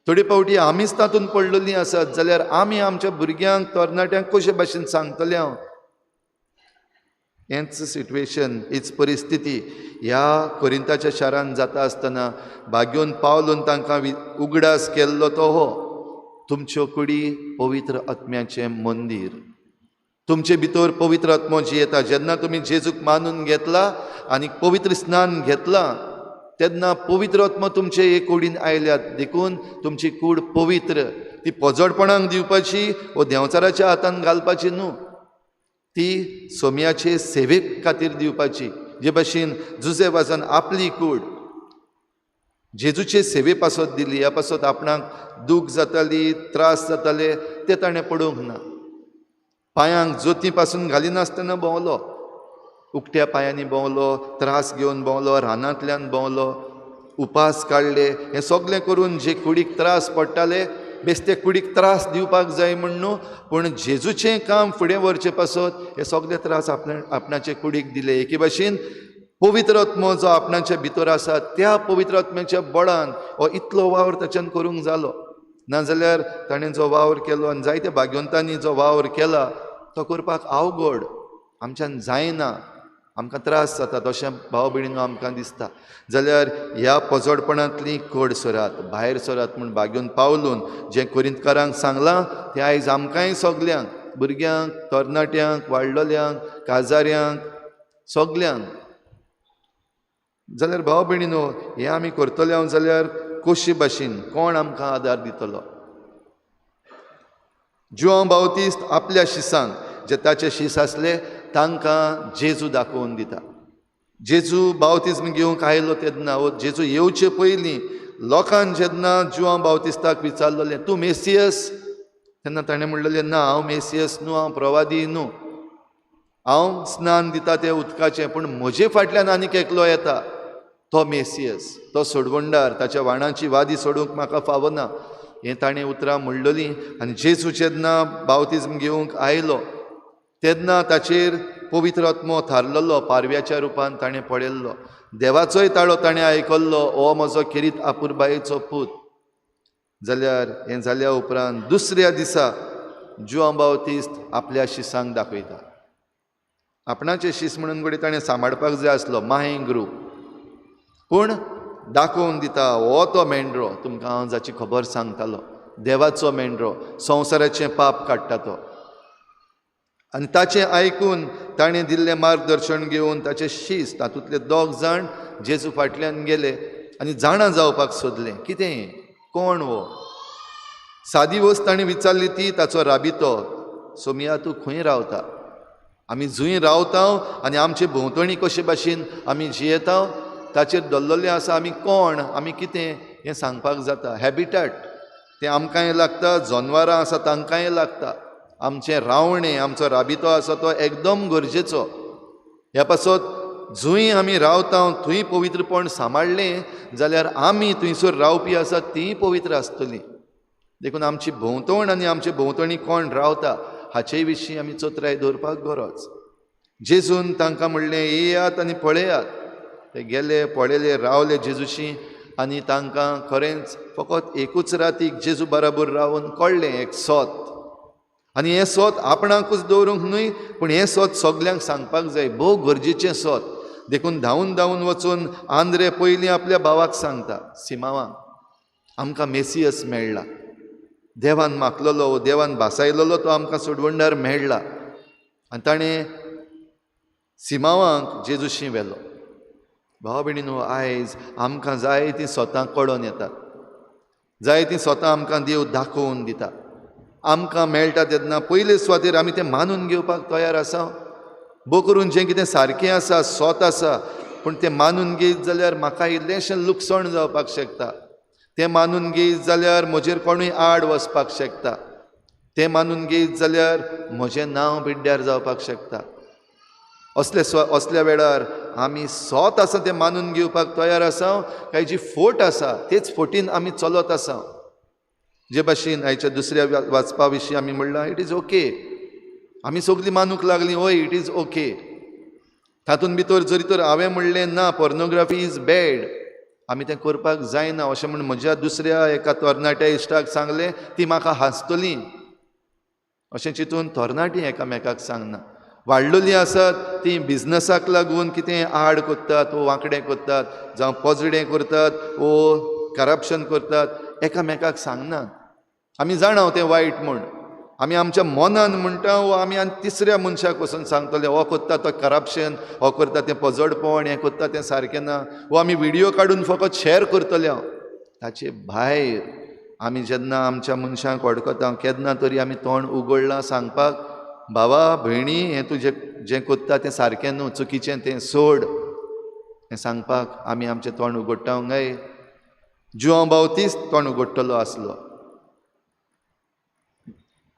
थोडे फावटी आमीच तातूंत पडलेलीं आसात जाल्यार आमी आमच्या भुरग्यांक तरणाट्यांक कशे भाशेन सांगतले हांव. हेंच सिट्युएशन, हीच परिस्थिती ह्या कोरिंताच्या शारांत जाता आसतना भाग्योन पावलून तांकां उगडास केल्लो तो हो, तुमच्यो कुडी पवित्र आत्म्याचें मंदीर, तुमचे भितर पवित्र आत्मो जियेता. जेन्ना तुमी जेजूक मानून घेतला आनी पवित्र स्नान घेतलां तेन्ना पवित्र आत्मो तुमचे हे कुडीन आयल्यात, देखून तुमची कूड पवित्र. ती पोजडपणाक दिवपाची वो देंवचाराच्या हातान घालपाची न्हू, ती सोम्याचे सेवे खातीर दिवपाची. जे भाशेन जुजे वाजान आपली कूड जेजूचे सेवे पासत दिली, ह्या पासत आपणाक दूख जाताली, त्रास जाताले ते ताणें पडूंक ना. पांयांक जोतीं पासून घालिनासतना भोंवलो, उकट्या पांयांनी भोंवलो, त्रास घेवन भोंवलो, रानांतल्यान भोंवलो, उपास काडले. हें सगलें करून जे कुडीक त्रास पडटाले बेस्ते कुडीक त्रास दिवपाक जाय म्हण न्हू, पूण जेजूचें काम फुडें व्हरचें पासत हे सगले त्रास आपणाचे कुडीक दिले. एके भाशेन पवित्र आत्मो जो आपणाचे भितर आसा त्या पवित्र आत्म्याच्या बळान हो इतलो वावर ताच्यान करूंक जालो. नाजाल्यार ताणें जो वावर केलो आनी जायत्या भाग्यवंतांनी जो वावर केला तो करपाक अवघड, आमच्यान जायना, आमकां त्रास जाता तशें भाव भयणीनो आमकां दिसता. जाल्यार ह्या पोजडपणांतली कड सरात, भायर सरात म्हूण भाग्योन पावलून जें कोरिंतकारांक सांगलां तें आयज आमकांय सगल्यांक, भुरग्यांक, तरणाट्यांक, वाडलोल्यांक, काजाऱ्यांक, सगल्यांक. जाल्यार भाव भयणीनो हें आमी करतले हांव जाल्यार कशे भाशेन कोण आमकां आदार दितलो? जुआंव बावतिस्त आपल्या शिसांक, जे ताचे शीस आसले तांकां जेजू दाखोवन दिता. जेजू बावतिज्म घेवंक आयलो तेन्ना वो जेजू येवचे पयलीं लोकान जेन्ना जुआंव बावतिस्ताक विचारलेलें तूं मेसियस, तेन्ना ताणें म्हणलेलें ना, हांव मेसियस न्हू, हांव प्रवादी न्हू, हांव स्नान दिता तें उदकाचें, पूण म्हजे फाटल्यान आनीक एकलो येता तो मेसियस, तो सोडवणदार, ताच्या वाणाची वादी सोडूंक म्हाका फावना. हें ताणें उतरां म्हणलेलीं. आनी जेजू जेन्ना बावतिज्म घेवंक आयलो तेन्ना ताचेर पवित्र आत्मो थारलेलो, पारव्याच्या रुपान ताणें पळयल्लो, देवाचोय ताळो ताणें आयकल्लो, हो म्हजो खेरीत आपुरबायेचो पूत. जाल्यार हें जाल्या उपरांत दुसऱ्या दिसा जुआंव बावतिस्त आपल्या शिसांक दाखयता. आपणाचे शीस म्हणून घडये ताणें सांबाळपाक जाय आसलो माहे ग्रूप, पूण दाखोवन दिता हो तो मेंढरो, तुमकां हांव जाची खबर सांगतालो, देवाचो मेंढरो, संवसाराचें पाप काडटा तो. आनी ताचें आयकून ताणें दिल्लें मार्गदर्शन घेवन ताचे शीस तातूंतले दोग जाण जेजू फाटल्यान गेले आनी जाणा जावपाक सोदलें कितें, कोण हो. सादी वस्त ताणें विचारली ती ताचो राबितो, सोमिया तूं खंय रावता, आमी जंय रावता आनी आमचे भोंवतणी कशे भाशेन आमी जियेता ताचेर दवरलेलें आसा आमी कोण, आमी कितें हें सांगपाक जाता. हॅबिटॅट तें आमकांय लागता, जनवरां आसा तांकांय लागता, आमचें रावणें, आमचो राबितो आसा तो एकदम गरजेचो. ह्या पासत जंय आमी रावता थंय पवित्रपण सांबाळ्ळें जाल्यार आमी थंयसर रावपी आसा तींय पवित्र आसतलीं. देखून आमची भोंवतण आनी आमचे भोंवतणी कोण रावता हाचे विशीं आमी चतुराय दवरपाक गरज. जेजून तांकां म्हणलें येयात आनी पळयात. ते गेले, पळयले, रावले जेजूशी आनी तांकां खरेंच फकत एकूच रातीक जेजू बराबर रावन कळ्ळें एक सोत. आनी हें सोत आपणाकूच दवरूंक न्हय, पूण हें सोत सगल्यांक सांगपाक जाय, भोव गरजेचें सोत. देखून धांवून धांवून वचून आंद्रे पयलीं आपल्या भावाक सांगता, सिमावाक, आमकां मेसियस मेळ्ळा, देवान मागलेलो, देवान भासायलेलो तो आमकां सोडवणदार मेळ्ळा. आनी ताणें सिमावांक जेजूशी व्हेलो. भाव भयणीनो, आयज आमकां जाय तीं सोतां कळोन येतात, जाय तीं सोतां आमकां देव दाखोवन दिता. आमकां मेळटा तेन्ना पयले सुवातेर आमी तें मानून घेवपाक तयार आसा. भोव करून जें कितें सारकें आसा, सोत आसा, पूण तें मानून घेयत जाल्यार म्हाका इल्लेंशें लुकसाण जावपाक शकता, तें मानून घेयत जाल्यार म्हजेर कोणूय आड वचपाक शकता. तें मानून घेत जाल्यार म्हजें नांव पिड्ड्यार जावपाक शकता. असल्या वेळार आमी सोत आसा तें मानून घेवपाक तयार आसा काय जी फोट आसा तेच फोटीन आमी चलत आसा. जे भाशेन आयच्या दुसऱ्या वाचपा विशीं आमी म्हणलां it is okay, आमी सगळीं मानूंक लागलीं हय it is okay. तातूंत भितर जरी तर हांवें म्हणलें ना पोर्नोग्राफी is bad, आमी तें करपाक जायना अशें म्हूण म्हज्या दुसऱ्या एका तरणाट्या इश्टाक सांगलें, ती म्हाका हांसतली अशें चिंतून तरणाटीं एकामेकाक सांगना. वाडलेलीं आसात तीं बिजनसाक लागून कितें आड करतात वो वांकडें करतात जावं पोजडें करतात वो करप्शन करतात, एकामेकाक सांगनात. आमी जाणा तें वायट म्हूण, आमी आमच्या मनान म्हणटा वो आमी आनी तिसऱ्या मनशाक वचून सांगतले हो करता तो करप्शन, हो करता तें पोजडपण, हें करता तें सारकें ना, वो आमी व्हिडियो काडून फकत शेअर करतले. हांव ताचे भायर आमी जेन्ना आमच्या मनशांक वळखता केन्ना तरी आमी तोंड उगडलां सांगपाक, भावा भयणी हें तूं जें करता तें सारकें न्हू, चुकीचें तें सोड, हें सांगपाक आमी आमचें तोंड उगडटा काय? जुआंव बावतीस तोंड उगडटलो आसलो,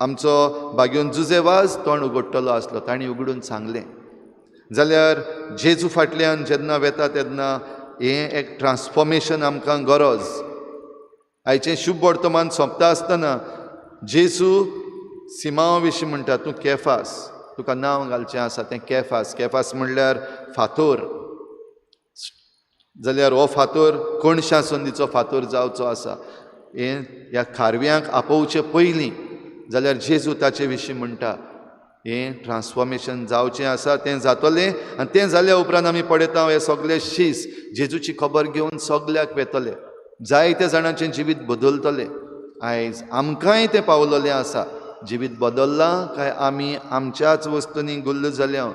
आमचो बागेवन जुजे वाज तोंड उगडटलो आसलो, तांणी उगडून सांगलें. जाल्यार जेजू फाटल्यान जेन्ना वेता तेन्ना हें एक ट्रान्सफॉर्मेशन आमकां गरज. आयचें शुभ वर्तमान सोंपता आसतना जेजू सिमांव विशीं म्हणटा, तूं केफास, तुका नांव घालचें आसा तें केफास. केफास म्हणल्यार फातोर, जाल्यार हो फातोर कोणशा संदीचो फातोर जावचो आसा. हें ह्या खारव्यांक आपोवचे पयलीं जाल्यार जेजू ताचे विशीं म्हणटा हें ट्रान्सफॉर्मेशन जावचें आसा तें जातलें. आनी तें जाल्या उपरांत आमी पळयता हे सगळे शीस जेजूची खबर घेवन सगल्याक वेतले, जायत्या जाणांचें जिवीत बदलतलें. आयज आमकांय तें पावलेलें आसा. जिवीत बदल्लां काय आमी आमच्याच वस्तूंनी गुल्ल जाल्या,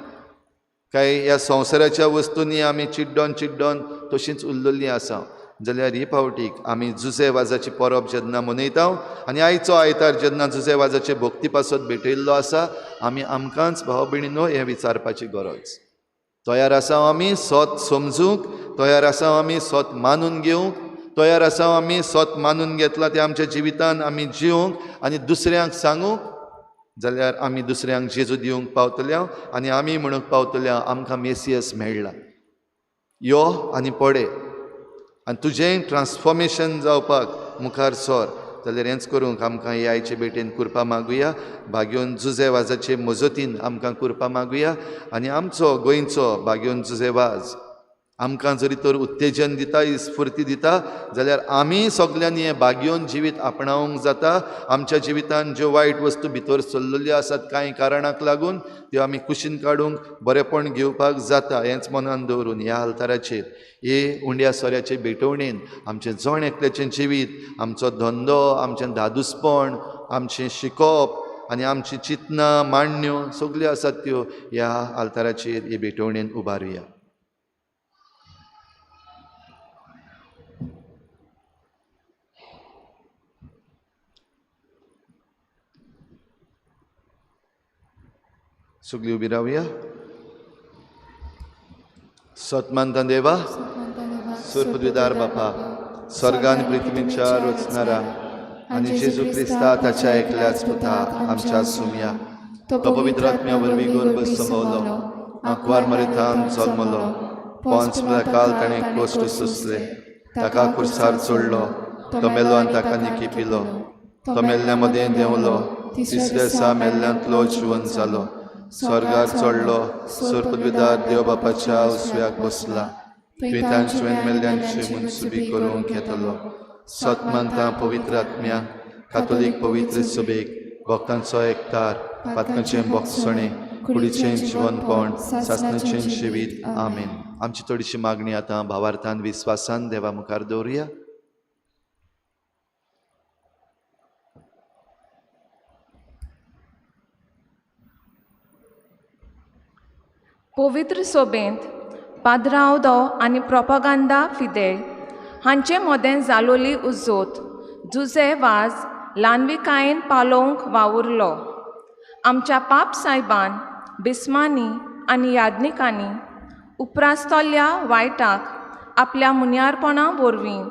काय ह्या संवसाराच्या वस्तूंनी आमी चिड्डोन चिड्डोन तशींच उरलेलीं आसा. जाल्यार ही फावटीक आमी जुजे वाजाची परब जेन्ना मनयता आनी आयचो आयतार जेन्ना जुजे वाजाचे भक्ती पासत भेटयल्लो आसा, आमी आमकांच भाव भयणीनो हें विचारपाची गरज. तयार आसा आमी सोत समजूंक, तयार आसा आमी सोत मानून घेवंक, तयार आसा आमी सोत मानून घेतलां तें आमच्या जिवितान आमी जिवंक आनी दुसऱ्यांक सांगूंक. जाल्यार आमी दुसऱ्यांक जेजू दिवंक पावतले आनी आमी म्हणूंक पावतले आमकां मेसियस मेळ्ळा, यो आनी पडे आनी तुजें ट्रान्सफॉर्मेशन जावपाक मुखार सर. जाल्यार हेंच करूंक आमकां हे आयचे भेटेन कुरपा मागुया, भाग्योन जुजे वाजाचे मजतीन आमकां कुरपा मागुया. आनी आमचो गोंयचो भाग्योन जुजे वाज आमकां जरी तर उत्तेजन दिता, स्फूर्ती दिता, जाल्यार आमी सगल्यांनी हें भाग्योन जिवीत आपणावंक जाता. आमच्या जिवितान ज्यो वायट वस्तू भितर सरलेल्यो आसात कांय कारणाक लागून त्यो आमी कुशीन काडूंक बरेंपण घेवपाक जाता. हेंच मनान दवरून ह्या आल्ताराचेर हे उंड्या सोऱ्याचे भेटवणेन आमचें जण एकल्याचें जिवीत, आमचो धंदो, आमचें धादूसपण, आमचें शिकोवप आनी आमची चिंतनां मांडण्यो सगल्यो आसात त्यो ह्या आल्ताराचेर हे भेटवणेन उबारुया. सगळी उबी रावया. सतमानता देवा, सुरपृथ्वीदार बापा, स्वर्गान पृथ्वीच्या रचणारा आनी जेजू क्रिस्ता ताच्या एकल्याच पुता आमच्या सुमया, तो पवित्र आत्म्या वरवीं गर्भ समवलो, आंकवार मरितान जल्मलो, पोंच काल ताणें कश्ट सोंसले, ताका कुर्सार चडलो, तो मेलो आनी ताका निकी पिलो, तो मेल्ल्या मदें देंवलो, तिसऱ्या दिसा मेल्ल्यांतलो जिवन जालो, स्वर्गार चडलो, सुरपृथ्वीदार देव बापाच्या उजव्याक बसला, तुवें तांचे मेल्ल्यांची मनसुबी करूंक येतलो. सत मानता पवित्र आत्म्या, कातोलीक पवित्र सभेक, भक्तांचो एकतार, पातकांचें बोगसणें, कुडीचें जिवनपण, सासणाचें जिवीत. आमेन. आमची थोडीशी मागणी आतां भावार्थान विस्वासान देवा मुखार दवरुया. पवित्र सोबेंत पाद्रावदो आनी प्रोपागांदा फिदे हांचे मदें जालोली उजोत जुजे वाज ल्हानविकायेन पालोवंक वावुरलो. आमच्या पाप सायबान बिस्मांनी आनी याज्ञिकांनी उपरासतल्या वायटाक आपल्या मुन्यारपणा वरवीं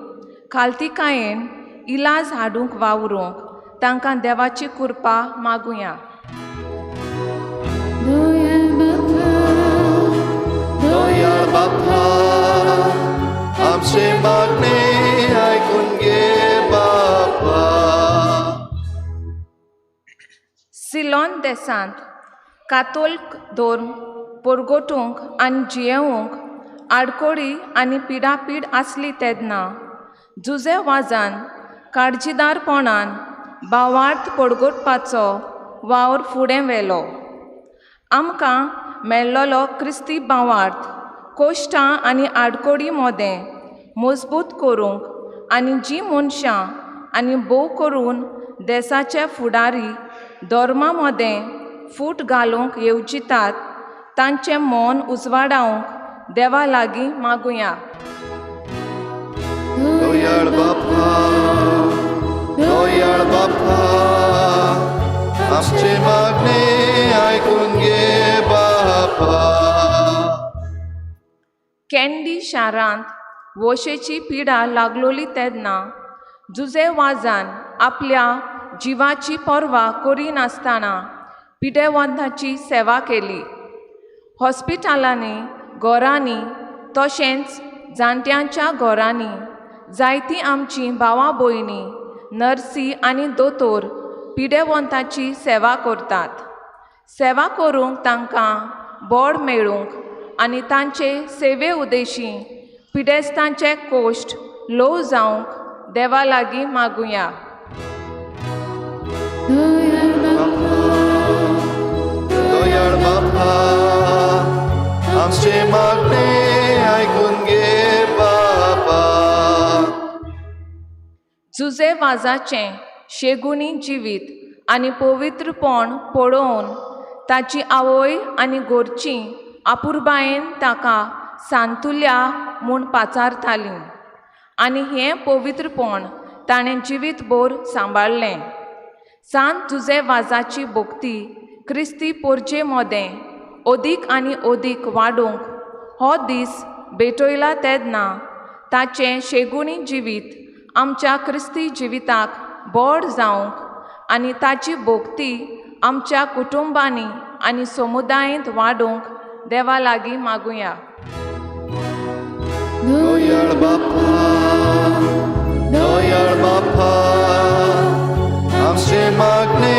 खालतिकायेन इलाज हाडूंक वावरूंक तांकां देवाची कृपा मागुया. दयाळ बापा, आमचे मागणे आयकून घे बापा. सिलोन देसांत कातोल्क धर्म परगटूंक आनी जियेवंक आडकोडी आनी पिडापीड आसली तेन्ना जुजे वाजान काळजीदारपणान भावार्थ परगटपाचो वावर फुडें व्हेलो. आमकां मेळ्ळलो क्रिस्ती भावार्थ कोश्टां आनी आडकोडी मोदें मजबूत करूंक आनी जीं मनशां आनी भोव करून देसाचे फुडारी धर्मा मदें फूट घालूंक येवजितात तांचें मन उजवाडावंक देवा लागीं मागुया. दयाळ बापा, दयाळ बापा, आमचे मागणे आयकून घे बापा. कॅन्डी शारांत वोशेची पिडा लागलोली तेन्ना जुजे वाजान आपल्या जिवाची पर्वा करिनासतना पिडेवंताची सेवा केली. हॉस्पिटलांनी, घरांनी तशेंच जाणट्यांच्या घरांनी जायतीं आमचीं भावा भयणी नर्सी आनी दोतोर पिडेवंताची सेवा करतात. सेवा करूंक तांकां बोड मेळूंक आनी तांचे सेवे उद्देशी पिडेस्तांचे कोश्ट ल्हव जावंक देवा लागीं मागुया. दयाळ बापा, आमचे मागणे आयकून घे बापा. जुजे वाजाचें शेगुणी जिवीत आनी पवित्रपण पळोवन ताची आवय आनी घरचीं आपुरबायेन ताका सांतुल्या म्हूण पाचारतालीं आनी हें पवित्रपण ताणें जिवीतभर सांबाळ्ळें. सांत जुजे वाजाची भक्ती क्रिस्ती पोरजे मोदें अदीक आनी अदीक वाडूंक हो दीस भेटयला तेन्ना ताचें शेगुणी जिवीत आमच्या क्रिस्ती जिविताक बोड जावंक आनी ताची भक्ती आमच्या कुटुंबांनी आनी समुदायेंत वाडूंक देवा लागीं मागुया. दयाळ बापा, दयाळ बापा, आमचे मागणे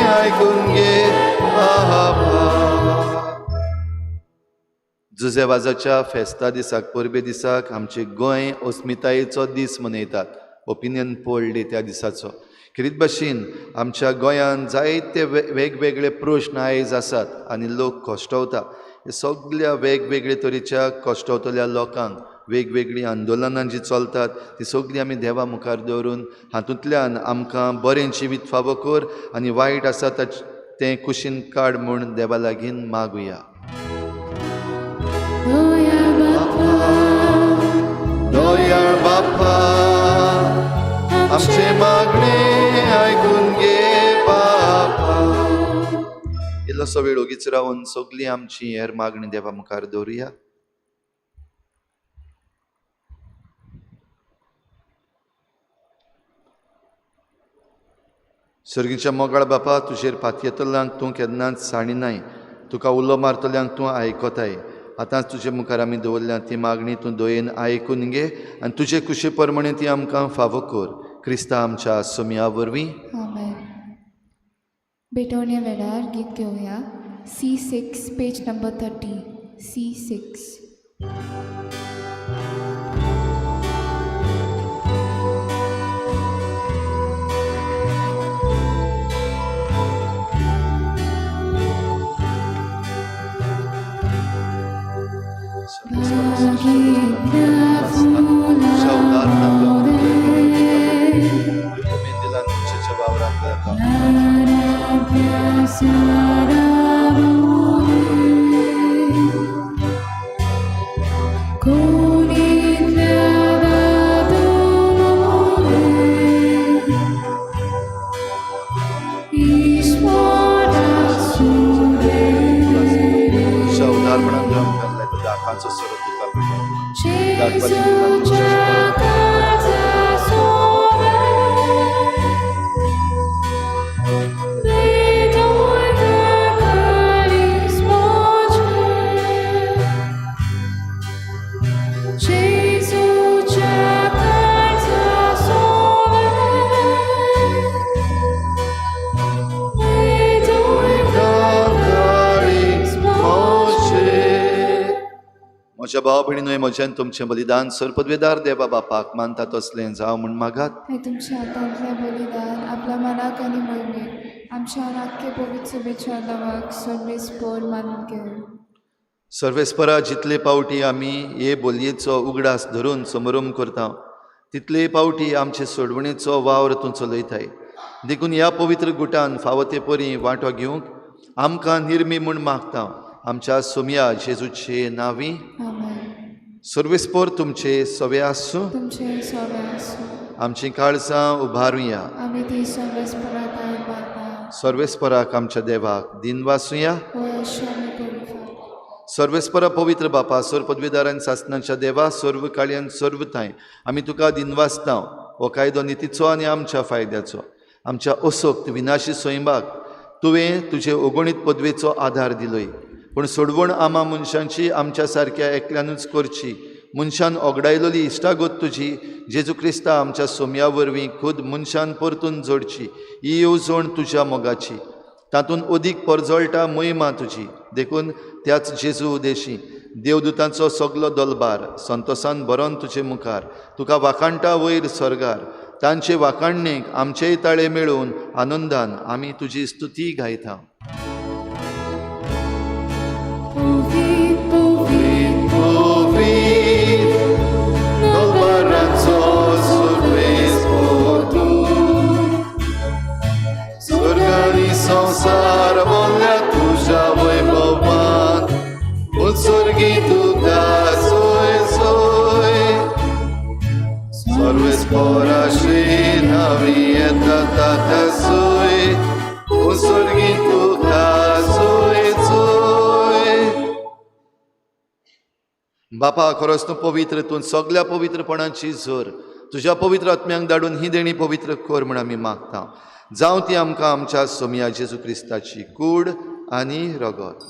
आयकून घे बापा. जुजे वाजाच्या फेस्ता दिसाक, परबे दिसाक आमचे गोंय अस्मितायेचो दीस मनयतात. ओपिनियन पोल डे त्या दिसाचो. खेरीत भाशेन आमच्या गोंयांत जायते वेगवेगळे प्रश्न आयज आसात आनी लोक कश्टवता. हे सगल्या वेगवेगळे तरेच्या कश्टवतल्या लोकांक वेगवेगळीं आंदोलनां जीं चलतात ती सगळीं आमी देवा मुखार दवरून हातूंतल्यान आमकां बरें जिवीत फावो कर आनी वायट आसा तें कुशीन काड म्हूण देवा लागीं मागुया. दयाळ बापा, आमचे मागणे आयकून घे बापा. इल्लोसो वेळ ओगीच रावन सगळीं आमची हेर मागणी देवा मुखार दवरुया. सर्गीच्या मोगाळ बापा, तुजेर पातयेतल्यांक तूं केन्नाच साणिनाय, तुका उलो मारतल्यांक तूं आयकताय. आतांच तुजे मुखार आमी दवरल्या ती मागणी तूं दयेन आयकून घे आनी तुजे कुशे प्रमाणे ती आमकां फावो कर. क्रिस्ता आमच्या सोमया वरवीं. आमेन. भेटवणे वेळार गीत घेवया. C6 page number 30. C6. Con il म्हज्या भाव भयणीनो, म्हज्यान तुमचें बलिदान सर्वपदवेदार देवा बापाक मानता तसलें जावं म्हूण मागात. हे तुमच्या हातांतलें बलिदान आपल्या मनाक आनी मोहिमेक आमच्या आख्खे पवित्र सभेच्या नांवाक सर्वेस्पोर मानून घेवं. सर्वेस्परा, जितले पावटी आमी हे बोलयेचो उगडास धरून समरम करता तितले पावटी आमचे सोडवणेचो वावर तूं चलयताय. देखून ह्या पवित्र गुटान फावो ते परी वांटो घेवंक आमकां निर्मी म्हूण मागता. आमच्या सोमया जेजूचे नांवी. सर्वेस्पोर तुमचे सवे आसूं. तुमचे सवे आसूं. आमची काळजां उबारुया. आमी ती सर्वेस्पराक उबारता. सर्वेस्पराक आमच्या देवाक दिनवासुया. सर्वेस्परा पवित्र बापा, सर्व पदवीदार आनी सासनाच्या देवा, सर्व काळयान सर्व थांय आमी तुका दिनवासता. हो कायदो नितीचो आनी आमच्या फायद्याचो. आमच्या असोक्त विनाशी स्वयंबाक तुवें तुजे ओगणीत पदवेचो आधार दिलोय, पूण सोडवण आमा मनशांची आमच्या सारक्या एकल्यानूच करची. मनशान ओगडायलोली इश्टागत तुजी जेजू क्रिस्ता आमच्या सोमया वरवीं खुद मनशान परतून जोडची. ही येवजण तुज्या मोगाची, तातूंत अदीक परजळटा महिमा तुजी. देखून त्याच जेजू उदेशी देवदूतांचो सगलो दलबार संतोसान भरोन तुजे मुखार तुका वाखाणटा वयर स्वर्गार. तांचे वाखाणणेक आमचेय ताळे मेळून आनंदान आमी तुजी स्तुती गायता. संसार बोल्ल्या तुज्या वैभवान, उत्सर्गी तुका सोय सोय. सर्वेस्पराशी नावी येता ताका सोय, उत्सर्गी तुका सोय सोय. बापा, खरोच तूं पवित्र, तूं सगल्या पवित्रपणाची जोर. तुज्या पवित्र आत्म्यांक धाडून ही देणी पवित्र कर म्हूण आमी मागता. जावं ती आमकां आमच्या सोमया जेजू क्रिस्ताची कूड आनी रगत.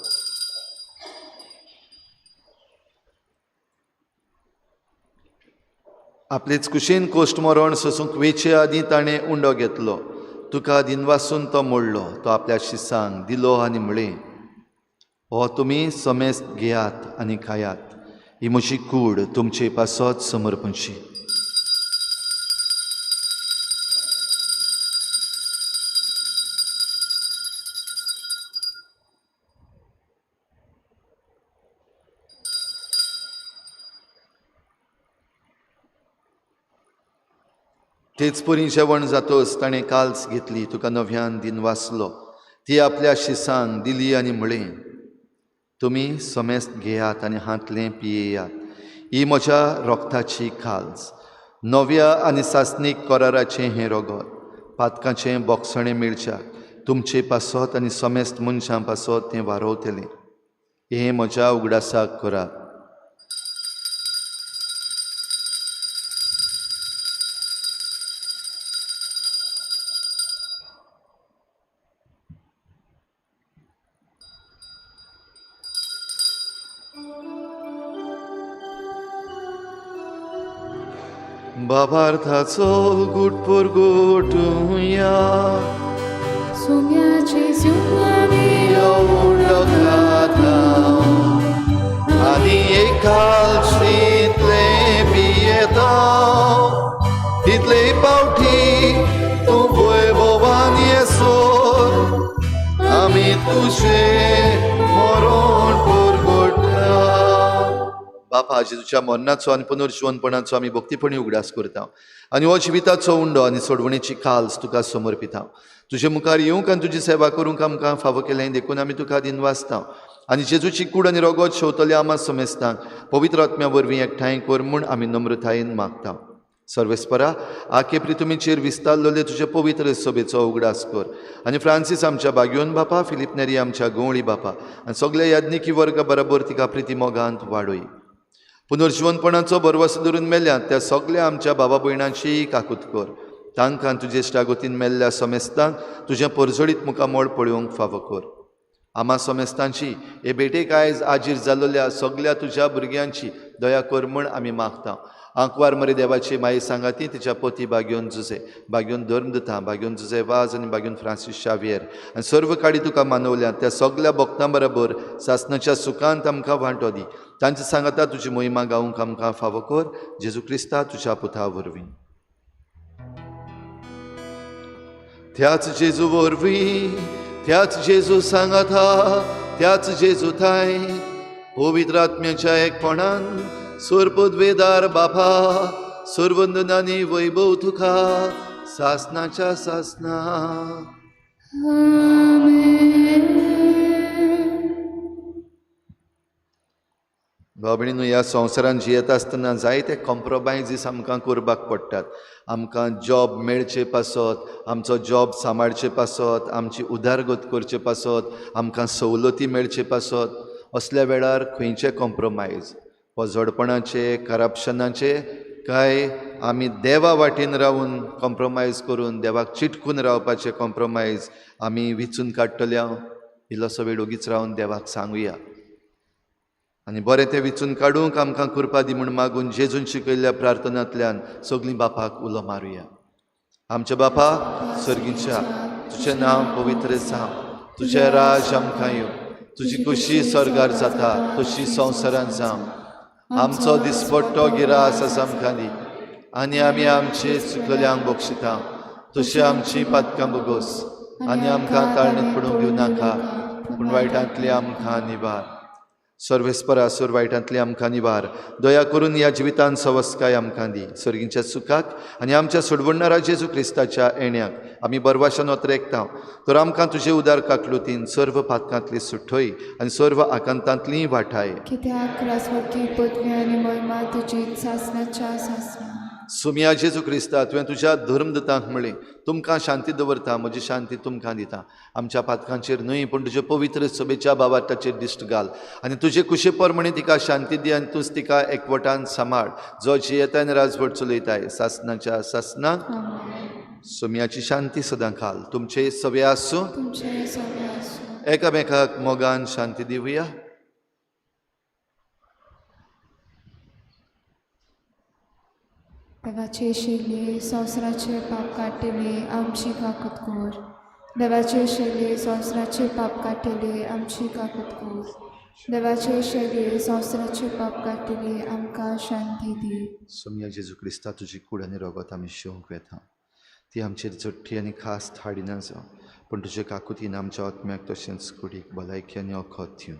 आपलेच कुशीन कोश्ट मरण सोसूंक वेचे आदीं ताणें उंडो घेतलो. तुका दिनवासून तो मोडलो. तो आपल्या शिसांक दिलो आनी म्हळें, हो तुमी समेस्त घेयात आनी खायात. ही म्हजी कूड तुमचे पासत समर्पणची. तेच परी जेवण जातोच ताणें काल्स घेतली, तुका नव्यान दिनवासलो, ती आपल्या शिसांक दिली आनी म्हळें, तुमी समेस्त घेयात आनी हांतलें पियेयात. ही म्हज्या रोगताची काल्स, नव्या आनी सासणीक कराराचें हें रगत, पातकाचें बोगसणें मेळच्याक तुमचे पासत आनी समेस्त मनशां पासत तें वारोवतलें. हें म्हज्या उगडासाक करात. बाबार्थाचो गुट पुरगुटुया आनी एकालशीतले पियेता तितले पावटी तूं वैभवान येसर आमी तुजें मरण पुरगुटा. बापा, जेजूच्या मरणाचो आनी पुनर्जिवनपणाचो आमी भक्तीपणी उगडास करता आनी हो जिविताचो उंडो आनी सोडवणेची काल्स तुका समर्पिता. तुजे मुखार येवंक आनी तुजी सेवा करूंक आमकां फावो केलें देखून आमी तुका दिनवासता आनी जेजूची कूड आनी रगत शेवतले आमा समेस्तांक पवित्र आत्म्या वरवीं एकठांय कर म्हूण आमी नम्रतायेन मागता. सर्वेस्परा, आखे प्रितुमीचेर विस्तारलेले तुजे पवित्र सभेचो उगडास कर आनी फ्रांसीस आमच्या बाग्योन बापा, फिलीप नेरी आमच्या गवळी बापा आनी सगल्या याज्ञिकी वर्गा बरोबर तिका प्रिती मोगांत वाडय. पुनर्जिवनपणाचो भरवंसो धरून मेल्यात त्या सगल्या आमच्या बाबा भयणांची काकूत कर. तांकां तुजे इश्टागतीन मेल्ल्या समेस्तांक तुजें परजळीत मुखामळ पळोवंक फावो कर. आमा समेस्तांची हे भेटेक आयज आजीर जाल्ल्या सगल्या तुज्या भुरग्यांची दया कर म्हूण आमी मागता. आंकवार मरे देवाची माई सांगाती तिच्या पोती बागेवन जुजे, बागेवन धर्म दिता, बागेवन जुजे वाज आनी बागेवन फ्रांसीस शावियर आनी सर्व काडी तुका मानवल्या त्या सगल्या भक्तां बरोबर सासनाच्या सुखांत आमकां वांटो दी. तांचे सांगाता तुजी मोहिमा गावंक आमकां फावो कर, जेजू क्रिस्ता तुज्या पुता वरवीं. त्याच जेजू वरवीं, त्याच जेजू सांगाता, त्याच जेजू थांय पवित्र आत्म्याच्या एकपणान सोरपदवेदार बापा सर्वंदनानी वैभव तुका सासनाच्या सासना. भाव भयणींनो, ह्या संवसारान जियेता आसतना जायते कॉम्प्रोमायजीस आमकां करपाक पडटात. आमकां जॉब मेळचे पासत, आमचो जॉब सांबाळचे पासत, आमची उदारगत करचे पासत, आमकां सवलती मेळचे पासत, असल्या वेळार खंयचे कॉम्प्रोमायज, पोजडपणाचे, करप्शनाचे, काय आमी देवा वाटेन रावन कॉम्प्रोमायज करून देवाक चिटकून रावपाचे कॉम्प्रोमायज आमी विचून काडटले. इल्लोसो वेळ ओगीच रावन देवाक सांगुया आनी बरें तें विचून काडूंक आमकां कृपा दी म्हूण मागून जेजून शिकयल्ल्या प्रार्थनांतल्यान सगळीं बापाक उलो मारुया. आमच्या बापा सर्गीच्या, तुजें नांव पवित्र जावं, तुजें राज आमकां येवं, तुजी खुशी स्वर्गार जाता तशी संवसारांत जावं. आमचो दिसपट्टो गिरास आसा आमकां दी आनी आमी आमचे चुकल्यांक बक्षिता तशी आमची पातकां बोगोस आनी आमकां ताळणेंत पडूंक दिवं नाका, पूण वायटांतली आमकां निवार. सर्वेस्परा सूर वायटांतली आमकां निवार. दया करून ह्या जिवितान सवस्काय आमकां दी. सर्गींच्या सुखाक आनी आमच्या सोडवणणारा जेजू क्रिस्ताच्या येण्याक आमी बरवाशान ओतरेकता. तर आमकां तुजे उदार काकलुतीन सर्व पातकांतली सुठोय आनी सर्व आकांतांतली वाठाय. कित्याक राजवटी पदवी आनी महिमा तुजी सासनाच्या सासना. सुमिया जेजू क्रिस्ता, तुवें तुज्या धर्मदूतांक म्हळें, तुमकां शांती दवरता, म्हजी शांती तुमकां दिता. आमच्या पातकांचेर न्हय पूण तुजे पवित्र सभेच्या भावार्थाचेर दिश्ट घाल आनी तुजे कुशे प्रमाणे तिका शांती दी आनी तूंच तिका एकवटान सांबाळ, जो जियेताय आनी राजवट चलयताय सासनाच्या सासनाक. सुमियाची शांती सदां घाल. तुमचे सवे आसूं, एकामेकाक मोगान शांती दिवया. देवाचे शेली संवसाराचे पाप काडटले आमची काकूत कर. देवाचे शेली संवसाराचे पाप काडटले आमची काकूत कर. देवाचे शेली संवसाराचे पाप काडटले आमकां शांती दी. सोमया जेजू क्रिस्ता, तुजी कूड आनी रगत आमी शिवंक वेता, ती आमचेर चडटी आनी खास हाडिना जावं, पूण तुजे काकुतीन आमच्या आत्म्याक तशेंच कुडीक भलायकी आनी अखत दिवं.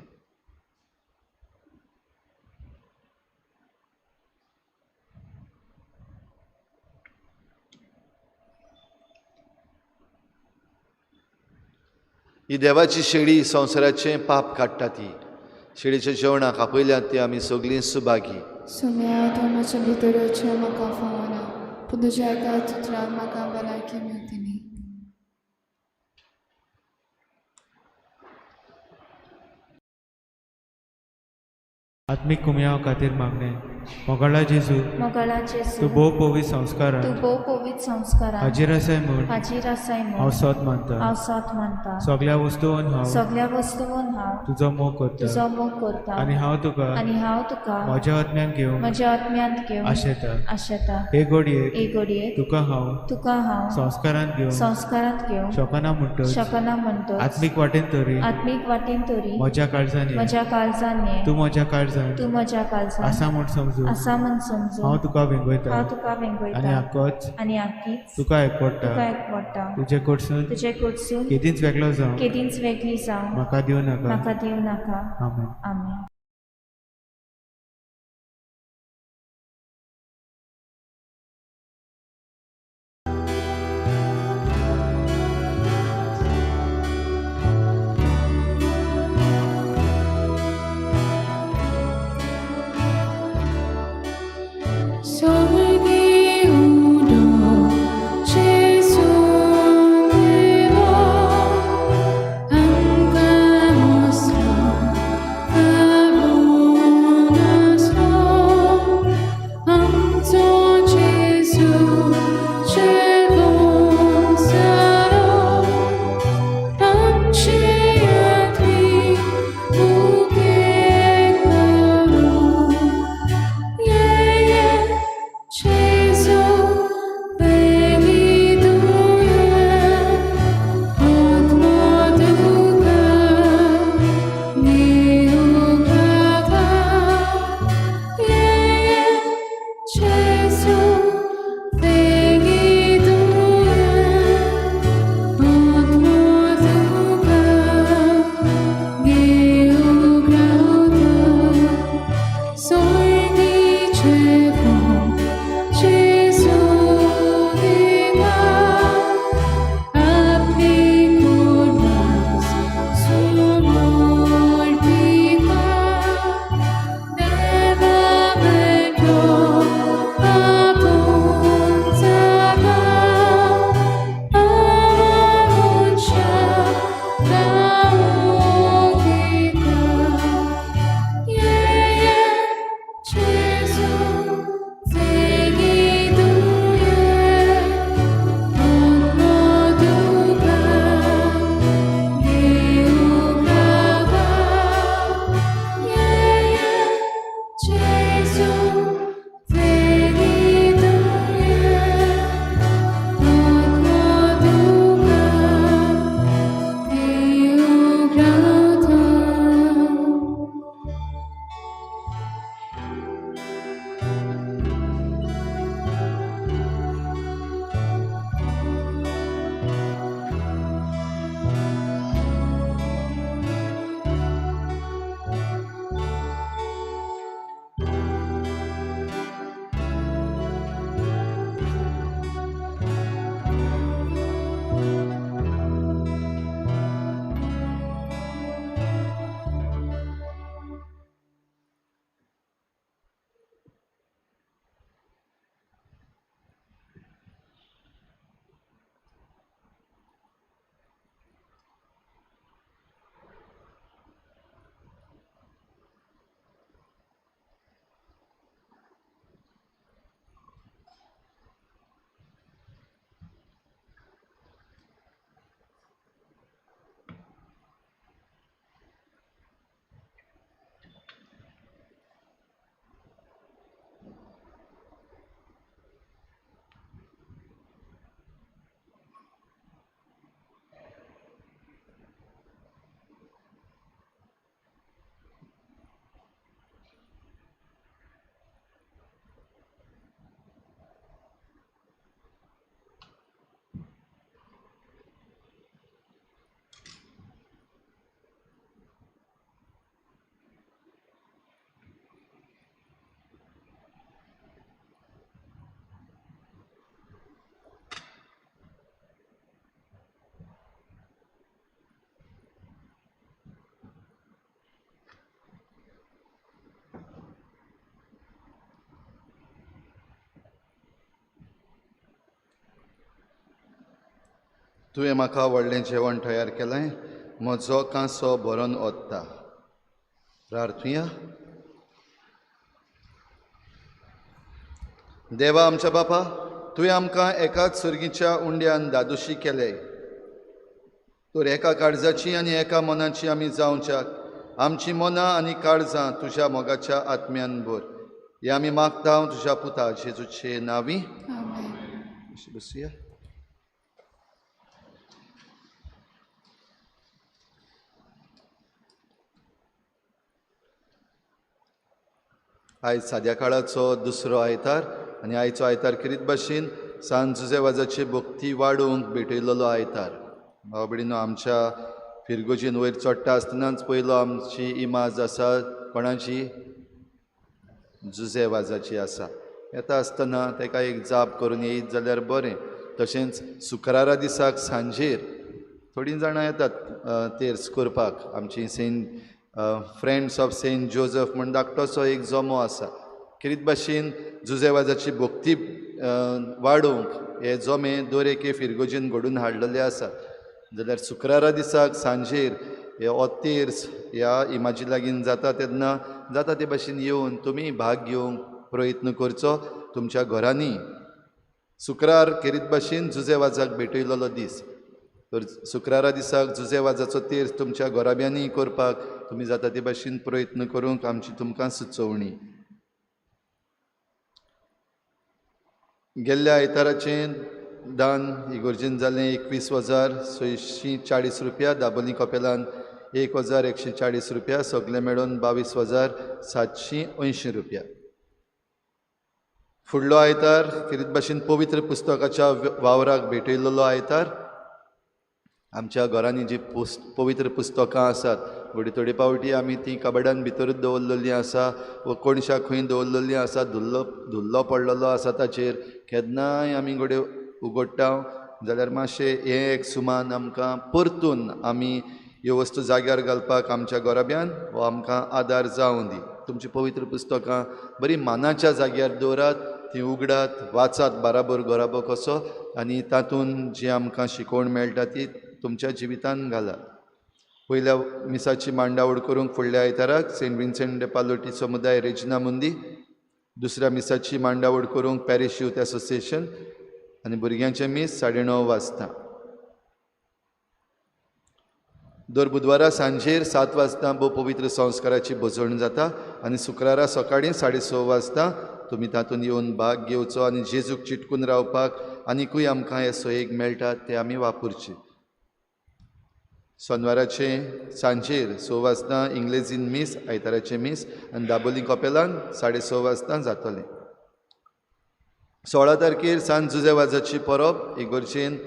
ही देवाची शेळी संवसाराचें पाप काडटा. ती शेळीच्या जेवणाक आपयल्यात ती आमी सगळीं सुभागी. सुम्या, तूं म्हज्या भितर येवचें म्हाका फावना, पूण तुज्या एका उतरान म्हाका भलायकी मेळटली. आत्मीक कुमयाव खातीर मागणें. मोगाळा जेजू, मोगाळा जेजू, तूं भोव पवित्र संस्कारान, तूं भोव पवित्र संस्कारान हाजीर आसाय म्हूण, हाजीर आसाय म्हूण हांव सत मानता, हांव सत मानता. सगल्या वस्तून हांव, सगल्या वस्तून हांव तुजो मोग करता, तुजो मोग करता आनी हांव तुका, आनी हांव तुका म्हज्या आत्म्यान घेवन, म्हज्या आत्म्यांत घेवन आशेता, आशेता. हे घडयेक, हे घडयेक तुका हांव, तुका हांव संस्कारांत घेवन, संस्कारांत घेवन शकना म्हणटच, शकना म्हणटच आत्मीक वाटेन तरी, आत्मीक वाटेन तरी म्हज्या काळजान, म्हज्या काळजान ये, तूं म्हज्या काळजान, तूं म्हज्या काळजान आसा म्हूण समजून, आसा म्हूण समजून हांव तुका वेंगयता, हांव तुका वेंगयता आनी आकोच, आनी आकीच तुका एकवडटा, तुका एकवडटा. तुजे कडसून, तुजे कडसून केदींच वेगळो जावं, केदींच वेगळी जावं म्हाका दिवं नाका, म्हाका दिवं नाका. आमेन. आमेन. Amen. तुवें म्हाका व्हडलें जेवण तयार केलें, म्हजो कांसो भरून ओतता. प्रार्थुया. देवा आमच्या बापा, तुवें आमकां एकाच सर्गीच्या उंड्यान दादोशी केले, तर एका काळजाची आनी एका मनाची आमी जावच्याक आमची मनां आनी काळजां तुज्या मोगाच्या आत्म्यान भर. हे आमी मागता तुज्या पुता जेजूचे नांवी. बसया. आयज साद्या काळाचो दुसरो आयतार आनी आयचो आयतार खेरीत भाशेन सांत जुझे वाजाची भक्ती वाडोवंक भेटयलेलो आयतार. भाव भयणीनो, आमच्या फिरगोजीन वयर चडटा आसतनाच पयलो आमची इमाज आसा कोणाची? जुझे वाजाची आसा. येता आसतना ताका एक जाप करून येयत जाल्यार बरें. तशेंच शुक्रारा दिसाक सांजेर थोडीं जाणां येतात तेर्स करपाक. आमची saint friends of saint Joseph म्हण धाकटोसो एक जमो आसा. खेरीत भाशेन जुझे वाजाची भक्ती वाडोवंक हे जमे दर एके फिरगोजीन घडून हाडलेले आसात. जाल्यार शुक्रारा दिसाक सांजेर हे तेर्स ह्या इमाजी लागीं जाता तेन्ना जाता ते भाशेन येवन तुमी भाग घेवंक प्रयत्न करचो तुमच्या घरांनी. शुक्रार खेरीत भाशेन जुझे वाजाक भेटयलेलो दीस, तर शुक्रारा दिसाक जुझे वाजाचो तेर्स तुमच्या घराब्यांनी करपाक तुमी जाता ते भाशेन प्रयत्न करूंक आमची तुमकां सुचोवणी. गेल्ल्या आयताराचें दान इगोर्जेन जालें 21,640 रुपया, दाबोली कपेलान 1,140 रुपया, सगळें मेळून 22,780 रुपया. फुडलो आयतार खेरीत भाशेन पवित्र पुस्तकाच्या वावराक भेटयलेलो आयतार. आमच्या घरांनी जी पवित्र पुस्तकां आसात घडये थोडे पावटी आमी ती कबडान भितरूच दवरलेलीं आसा वा कोणशाक खंय दवरलेलीं आसा, धुल्लो पडलेलो आसा ताचेर केन्नाय आमी घडये उगडटा जाल्यार मातशें हें एक सुमान आमकां परतून आमी ह्यो वस्तू जाग्यार घालपाक आमच्या घराब्यान हो आमकां आदार जावं दी. तुमची पवित्र पुस्तकां बरी मानाच्या जाग्यार दवरात, ती उगडात, वाचात बाराबर घराबो कसो आनी तातूंत जी आमकां शिकवण मेळटा ती तुमच्या जिवितान घालात. पयल्या मिसाची मांडावळ करूंक फुडल्या आयताराक सेंट विन्सेंट दे पालोटी समुदाय रेजिना मुंदी, दुसऱ्या मिसाची मांडावळ करूंक पॅरिश यूथ एसोसिएशन आनी भुरग्यांचें मीस 9:30 वाजता. दर बुधवारा सांजेर 7 वाजता भोव पवित्र संस्काराची भजवण जाता आनी शुक्रारा सकाळीं 6:30 वाजता तुमी तातूंत येवन भाग घेवचो आनी जेजूक चिटकून रावपाक आनिकूय आमकां हे सोयेक मेळटात ते आमी वापरचे. सोनवाराचें सांजेर 6 वाजता इंग्लेजीन मीस, आयताराचें मीस आनी दाबोली कपेलान 6:30 वाजता जातलें. 16 तारखेर सांत जुझे वाजाची परब इगोर्जेन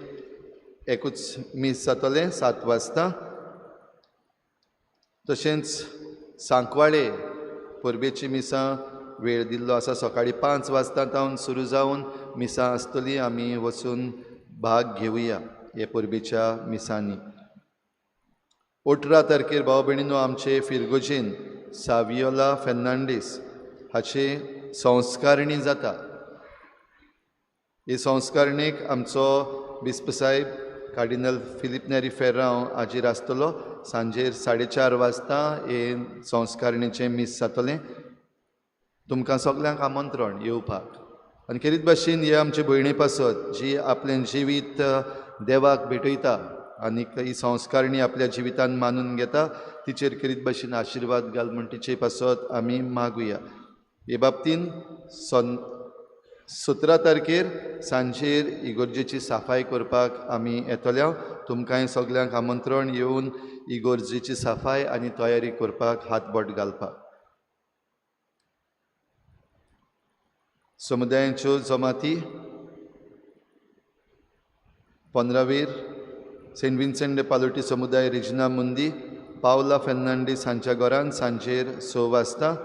एकूच मीस जातलें 7 वाजता. तशेंच सांकवाळे परबेची मिसां वेळ दिल्लो आसा, सकाळीं 5 वाजता तावन सुरू जावन मिसां आसतली, आमी वचून भाग घेवया हे परबेच्या मिसांनी. 18 तारखेर भाव भयणीनो आमचे फिरगोजेन सावियोला फेर्नांडीस हाचे संस्कारणी जाता. हे संस्कारणेक आमचो बिस्प साहेब कार्डिनल फिलीप नेरी फेर्रांव हाजीर आसतलो. सांजेर 4:30 वाजता हे संस्कारणेचें मीस जातलें. तुमकां सगल्यांक आमंत्रण येवपाक. आनी खेरीत भाशेन हे आमचे भयणी पासत जी आपलें जिवीत देवाक भेटयता आनी ही संस्कारणी आपल्या जिवितान मानून घेता तिचेर खेरीत भाशेन आशिर्वाद घाल म्हण तिचे पासत आमी मागुया. हे बाबतीन 17 तारखेर सांजेर इगोर्जेची साफाय करपाक आमी येतल्या. तुमकांय सगल्यांक आमंत्रण येवन इगोर्जेची साफाय आनी तयारी करपाक हातबोट घालपाक. समुदायांच्यो जमाती 15वेर सेंट विन्सेंट दे पालोटी समुदाय रेजिना मुंदी पावला फेर्नांडीस हांच्या घरान सांजेर 6 वाजता.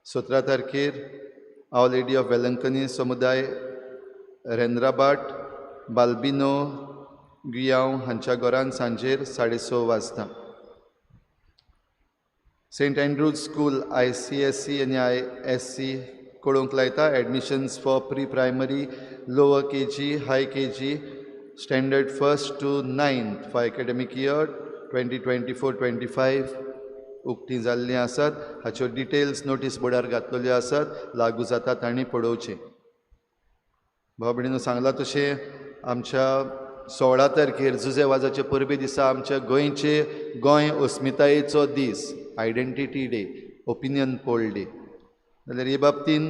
17 तारखेर our lady of Velankanni समुदाय रेंद्राबाट बाल्बिनो गुयांव हांच्या घरान सांजेर 6:30 वाजता. सेंट एन्ड्रूज स्कूल ICSE आनी ISC कळोवंक लायता admissions for pre primary, lower KG, high KG Standard first to ninth for academic year 2024-25 उक्तीं जाल्लीं आसात. हाच्यो डिटेल्स नोटीस बोर्डार घातलेल्यो आसात, लागू जाता तांणी पळोवचें. भाव भयणीनो, सांगलां तशें आमच्या 16 तारखेर जुजे वाजाचे परबे दिसा आमच्या गोंयचे गोंय अस्मितायेचो दीस, identity day, opinion poll day. जाल्यार हे बाबतीन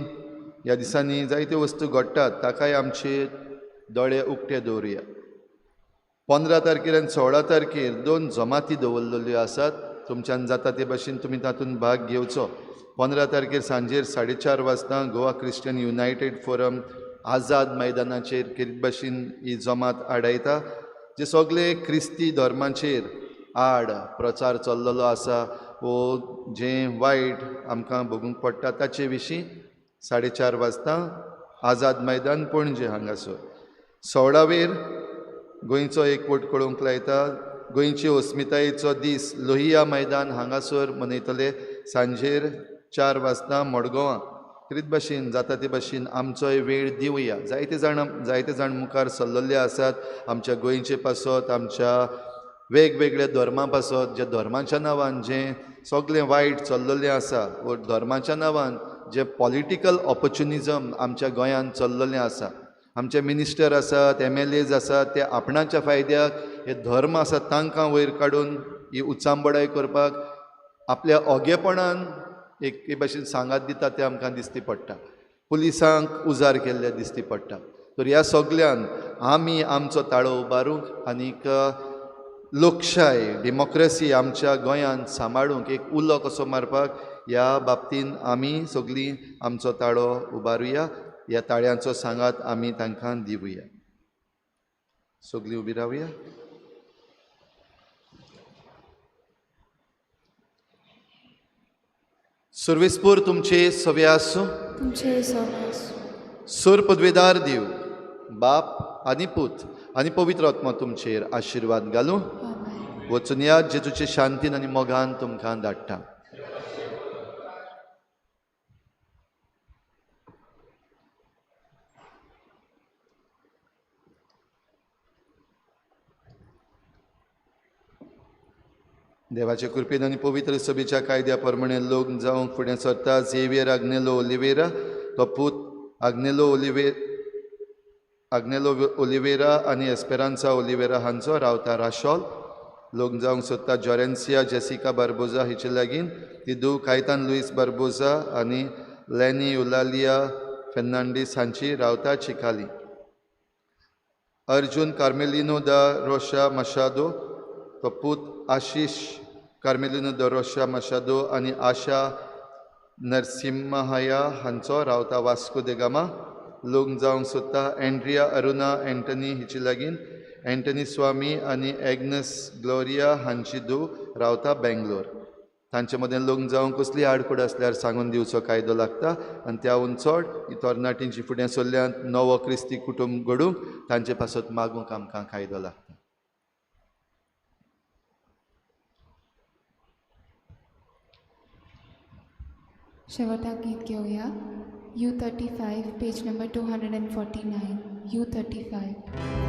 ह्या दिसांनी जायत्यो वस्तू घडटात, ताकाय आमचे दोळे उक्ते दवरुया. 15 तारखेर आनी 16 तारखेर 2 जमाती दवरलेल्यो आसात. तुमच्यान जाता ते भाशेन तुमी तातूंत भाग घेवचो. 15 तारखेर सांजेर 4:30 वाजता Goa Christian United Forum Azad मैदानाचेर खेरीत भाशेन ही जमात आडायता, जे सगळे क्रिस्ती धर्माचेर आड प्रचार चल्लेलो आसा वो जें वायट आमकां भोगूंक पडटा ताचे विशीं 4:30 वाजता आझाद मैदान पणजे हांगासर. 16वेर गोंयचो एकवट कळोवंक लायता. गोंयची अस्मितायेचो दीस लोहिया मैदान हांगासर मनयतले सांजेर 4 वाजता मडगांवां. खेरीत भाशेन जाता ते भाशेन आमचोय वेळ दिवया. जायते जाण मुखार सरलेले आसात आमच्या गोंयचे पासत, आमच्या वेगवेगळ्या धर्मां पासत, ज्या धर्माच्या नांवान जें सगळें वायट चल्लेलें आसा वो धर्माच्या नांवान जें पॉलिटिकल ऑपॉर्च्युनिजम आमच्या गोंयांत चल्लेलें आसा. आमचे मिनिस्टर आसात, MLAs आसात, ते आपणाच्या फायद्याक हे धर्म आसा तांकां वयर काडून ही उचांबडाय करपाक आपल्या ओगेपणान एक भाशेन सांगात दिता ते आमकां दिसती पडटा. पुलिसांक उजार केल्ले दिसती पडटा. तर ह्या सगल्यान आमी आमचो ताळो उबारूंक आनीक लोकशाय, डेमोक्रेसी आमच्या गोंयांत सांबाळूंक एक उलो कसो मारपाक ह्या बाबतीन आमी सगळीं आमचो ताळो उबारुया. ह्या ताळ्यांचो सांगात आमी तांकां दिवया. सगळीं उबी रावया. सुर्वेसपूर तुमचे सवे आसूं. तुमचे सवे आसूं. सुर पदवेदार देव बाप आनी पूत आनी पवित्र आत्मा तुमचेर आशिर्वाद घालूं. वचून या जेजूचे शांतीन आनी मोगान तुमकां धाडटा. देवाचे कृपेन आनी पवित्र सभेच्या कायद्या प्रमाणे लोक जावंक फुडें सरता. झेवियर आग्नेलो ओलिवेरा, तो पूत आग्नेलो ओलिवेरा आनी एस्पेरांसा ओलिवेरा हांचो रावता राशोल. लोक जावंक सोदता जॉरेन्सिया जेसिका बार्बोजा हिचे लागीं, ती धूव कायतान लुईस बार्बोजा आनी लॅनी युलालिया फेर्नांडीस हांची रावता Chicalim. Arjun कार्मेलिनो the Rocha Machado, तो पूत आशिश कार्मेलिनो the Rocha Machado आनी आशा नरसिम्हाया हांचो रावता वास्को दे गामा. लोक जावंक सोदता एंड्रिया अरुणा एंटनी हिचे लागीं, एंटनी स्वामी आनी एग्नस ग्लोरिया हांची धूव रावता बेंगलोर. तांचे मदें लोक जावंक कसली आडखळ आसल्यार सांगून दिवचो कायदो लागता आनी त्याहून चड ही तरणाटींची फुडें सरल्यान नवो क्रिस्ती कुटुंब घडूंक तांचे पासत मागूंक आमकां कायदो लागता. शेवटाक गीत घेवया. U35, page number 249, U35.